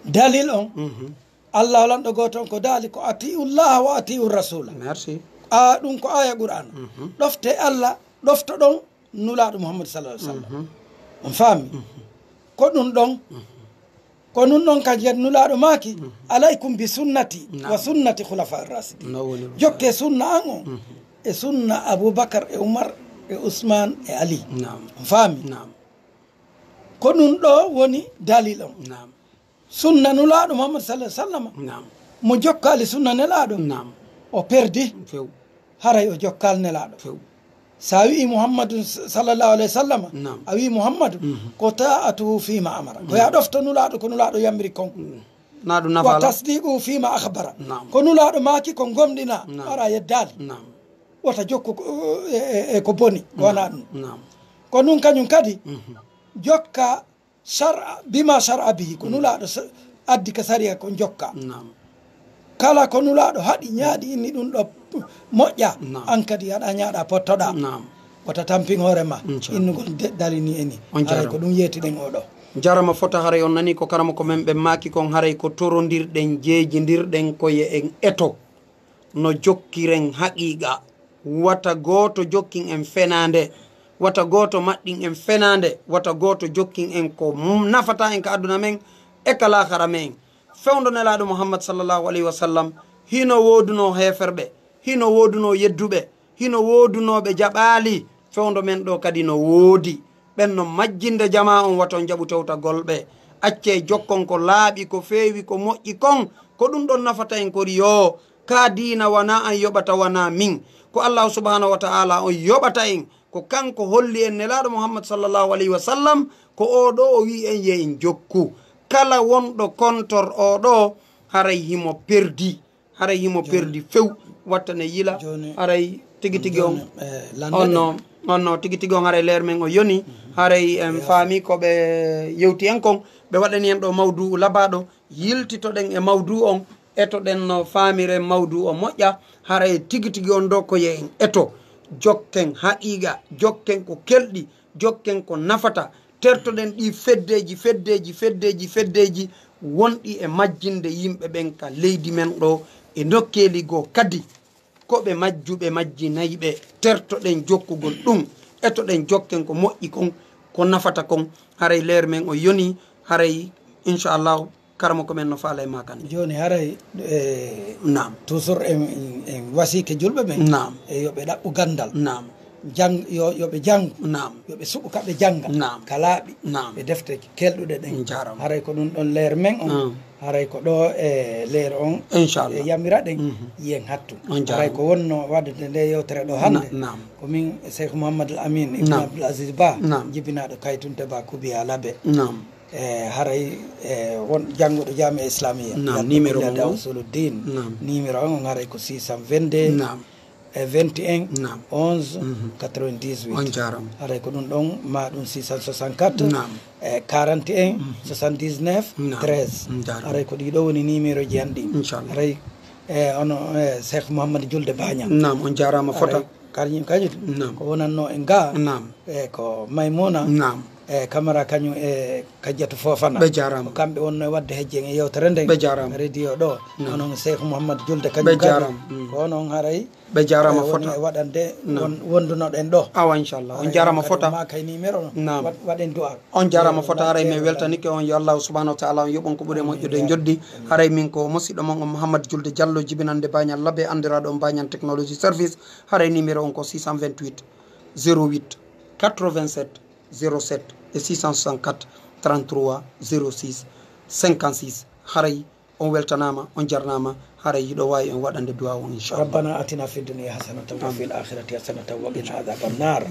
Dalil on, mhm, Allah lanɗo gooto on ko daali ko atiullaha wa atiu rasula. Merci. A, ɗum ko aya Qur'an. Mhm. Ɗofte Allah, ɗoftoɗon Nulaaɗo Muhammad sallallahu alaihi wasallam. Mhm. On faami? Mhm. Ko ɗum ɗon, mhm, ko ɗum ɗon ka nder Nulaaɗo maaki, mhm, alaykum bi sunnati, naam, wa sunnati khulafa ar-rashidin. No woni ɗum. Jokke sunna an on, mhm, e sunna Abubakar, e Umar, e Usman, e Ali. Naam. On faami? Naam. Ko ɗum ɗo woni dalil on. Naam. Sunna Nulaaɗo Muhammad sallallahu alaihi wasallam. Naam. Mo jokkaali sunna Nelaaɗo, naam, o perdi. Few. Haray o jokkaali Nelaaɗo. Few. Sa wi'i Muhammadun s-, sallallahu alaihi wasallam, naam, a wi'i Muhammadu, mhm, ko ta'atuhu fima amara. Ko, naam, ya ɗofto Nulaaɗo, ko Nulaaɗo yamiri kon. Mm. Na ɗum wa nafaala. Tasdiquhu fima akhbara. Naam. Ko Nulaaɗo maaki kon gomɗina, naam, ara yeddaali. Naam. Wata jokku ko, e, e, e ko boni, ko, naam, wona ɗum. Naam. Ko ɗum kañum kadi, mhm, jokka shar'a, bima shar'a bihi, ko, mm, Nulaaɗo sa-, addi ka sariya ko jokka. Naam. Kala ko Nulaaɗo haɗi, ñaaɗi, inni ɗum ɗo moƴƴa, naam, an kadi aɗa ñaaɗa pottoɗa. Naam. Wata tampin hoore ma, inchallah, innugol de-, dali ni e ni. On jarama. Haray ko ɗum yeetiɗen oɗo. Jarama fota, haray on nani ko karamoko men ɓe maaki kon, haray ko torondirɗen, jeejindirɗen ko ye en eto. No jokkiren haqiiqa, wata gooto jokkin en fenaande, wata gooto maɗɗin en fenaande, wata gooto jokkin en ko m-, nafata en ka aduna men e ka laakara men. Fewndo Nelaaɗo Muhammad sallallahu alaihi wasallam, hino woodunoo heeferɓe, hino woodunoo yedduɓe, hino woodunooɓe jaɓaali. Fewndo men ɗo kadi no woodi. Ɓen no majjinde jamaa on, wata on jaɓu tewtagol ɓe. Accee jokkon ko laaɓi, ko feewi, ko moƴƴi kon. Ko ɗum ɗon nafata en kori yoo. Ka diina wanaa an yoɓata, wanaa min. Ko Allahu subhanahu wa ta'ala on yoɓata en. Ko kanko holli en Nelaaɗo Muhammad sallallahu alaihi wasallam, ko oo ɗo o wi'i en ye en jokku. Kala wonɗo kontor oo ɗo, haray himo perdi. Haray himo, jooni, perdi few, wattane yila. Jooni, haray tigi tigi on, jooni, eh, lanɗe on ɗe, no, on no tigi tigi on, haray leer men o yoni. Mhm. Haray en, yes, faami ko ɓe yewti en kon, ɓe waɗani en ɗo mawduu labaaɗo. Yiltitoɗen e mawduu on, etoɗen no faamiren mawduu o moƴƴa. Haray tigi tigi on ɗo ko ye en eto. Jokken haqiiqa, jokken ko kelɗi, jokken ko nafata, tertoɗen ɗi feddeeji, feddeeji, feddeeji, feddeeji wonɗi e majjinde yimɓe ɓen ka leydi men ɗo e nokkeeli goo kadi. Ko ɓe majjuɓe, majjinayɓe, tertoɗen jokkugol ɗum, etoɗen jokken ko moƴƴi kon, ko nafata kon. Haray leer men o yoni, haray inchallahu. Karamoko men no faala e maa kan. Jooni haray, e, naam, toujours en, en, en wasiike julɓe ɓen. Naam. E yo ɓe ɗaɓɓu ganndal. Naam. Jang-, yo, yo ɓe janngu. Naam. Yo ɓe suɓu ka ɓe jannga. Naam. Ka laaɓi. Naam. E defte kelɗuɗe ɗen. Jarama. Haray ko ɗum ɗon leer men on. Naam. Haray ko ɗo e leer on. Inchallah. E yamira ɗen. Mhm. Yen hattu. On jarama. Haray ko wonno waɗude nde yewtere ɗo hannde. Na-, naam. Ko min Cheikh Mouhamadou Amine Ibn, naam, Abdoul Aziz Ba. Naam. Jibinaaɗo Kaytunte Ba Kubiya Labe. Naam. E, haray, e, won jannguɗo Jaami'a Islamiyya. Naam, numéro mo Riyadu mo? Usuluddin. Naam. Numéro on, on haray ko six cent vingt-deux, naam, e vingt et un, onze, quatre-vingt-dix-huit. On jaaraama. Haray ko ɗum ɗon, ma ɗum six cent soixante-quatre, quarante et un, soixante-dix-neuf, treize. Haray ko ɗii ɗoo woni numéro ji an ɗi. Inchallah. Haray, e, ono, e, Cheikh Mouhamadou Julde Baña. Naam, on jaaraama fota. Kañum kadi ko wonannoo en gaa. Naam. E, ko Maymuna. Naam. E, Kamara kañum e Kajjatu Fofana. Ɓe jaaraama. Ko kamɓe wonnoo e waɗde hejje e yewtere nden. Ɓe jaaraama. Radio ɗo. Naam. Onon Cheikh Mouhamadou Julde kañum kadi. Ɓe jaaraama. Ko onon haray. Ɓe jaaraama fota. Woni e waɗande wondunoɗen ɗo. Awa inchallah. On jaaraama fota. Ma kay numéro no. Naam. Waɗen du'a. On jaaraama fota, haray min weltanike on, yo Allahu subhanahu wa ta'ala on yoɓon ko ɓuri e moƴƴude e njoddi. Haray min ko musiɗɗo mon on Mouhammad Julde Diallo, jibinande Bañal Labe, anndiraaɗo on Bañal Technology Service. Haray numéro on ko six cent vingt-huit, zéro huit, quatre-vingt-sept, zéro sept e six cent soixante-quatre, trente-trois, zéro six, cinquante-six. Haray on weltanaama, on jarnaama, haray hiɗo waawi en waɗande du'a on, inchallah. ربنا آتنا في الدنيا حسنة وفي الآخرة حسنة وقنا عذاب النار.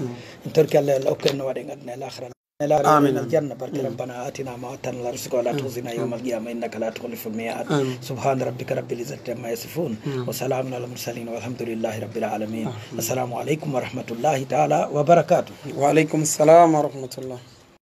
En torki Allah, Allah okku en no waɗen aduna e laakhira. Amin. الجنة بركة. ربنا آتنا ما وعدتنا على رسلك ولا تخزنا يوم القيامة إنك لا تخلف الميعاد. سبحان ربك رب العزة عما يصفون. وسلام على المرسلين والحمد لله رب العالمين. السلام عليكم ورحمة الله تعالى وبركاته. وعليكم السلام ورحمة الله.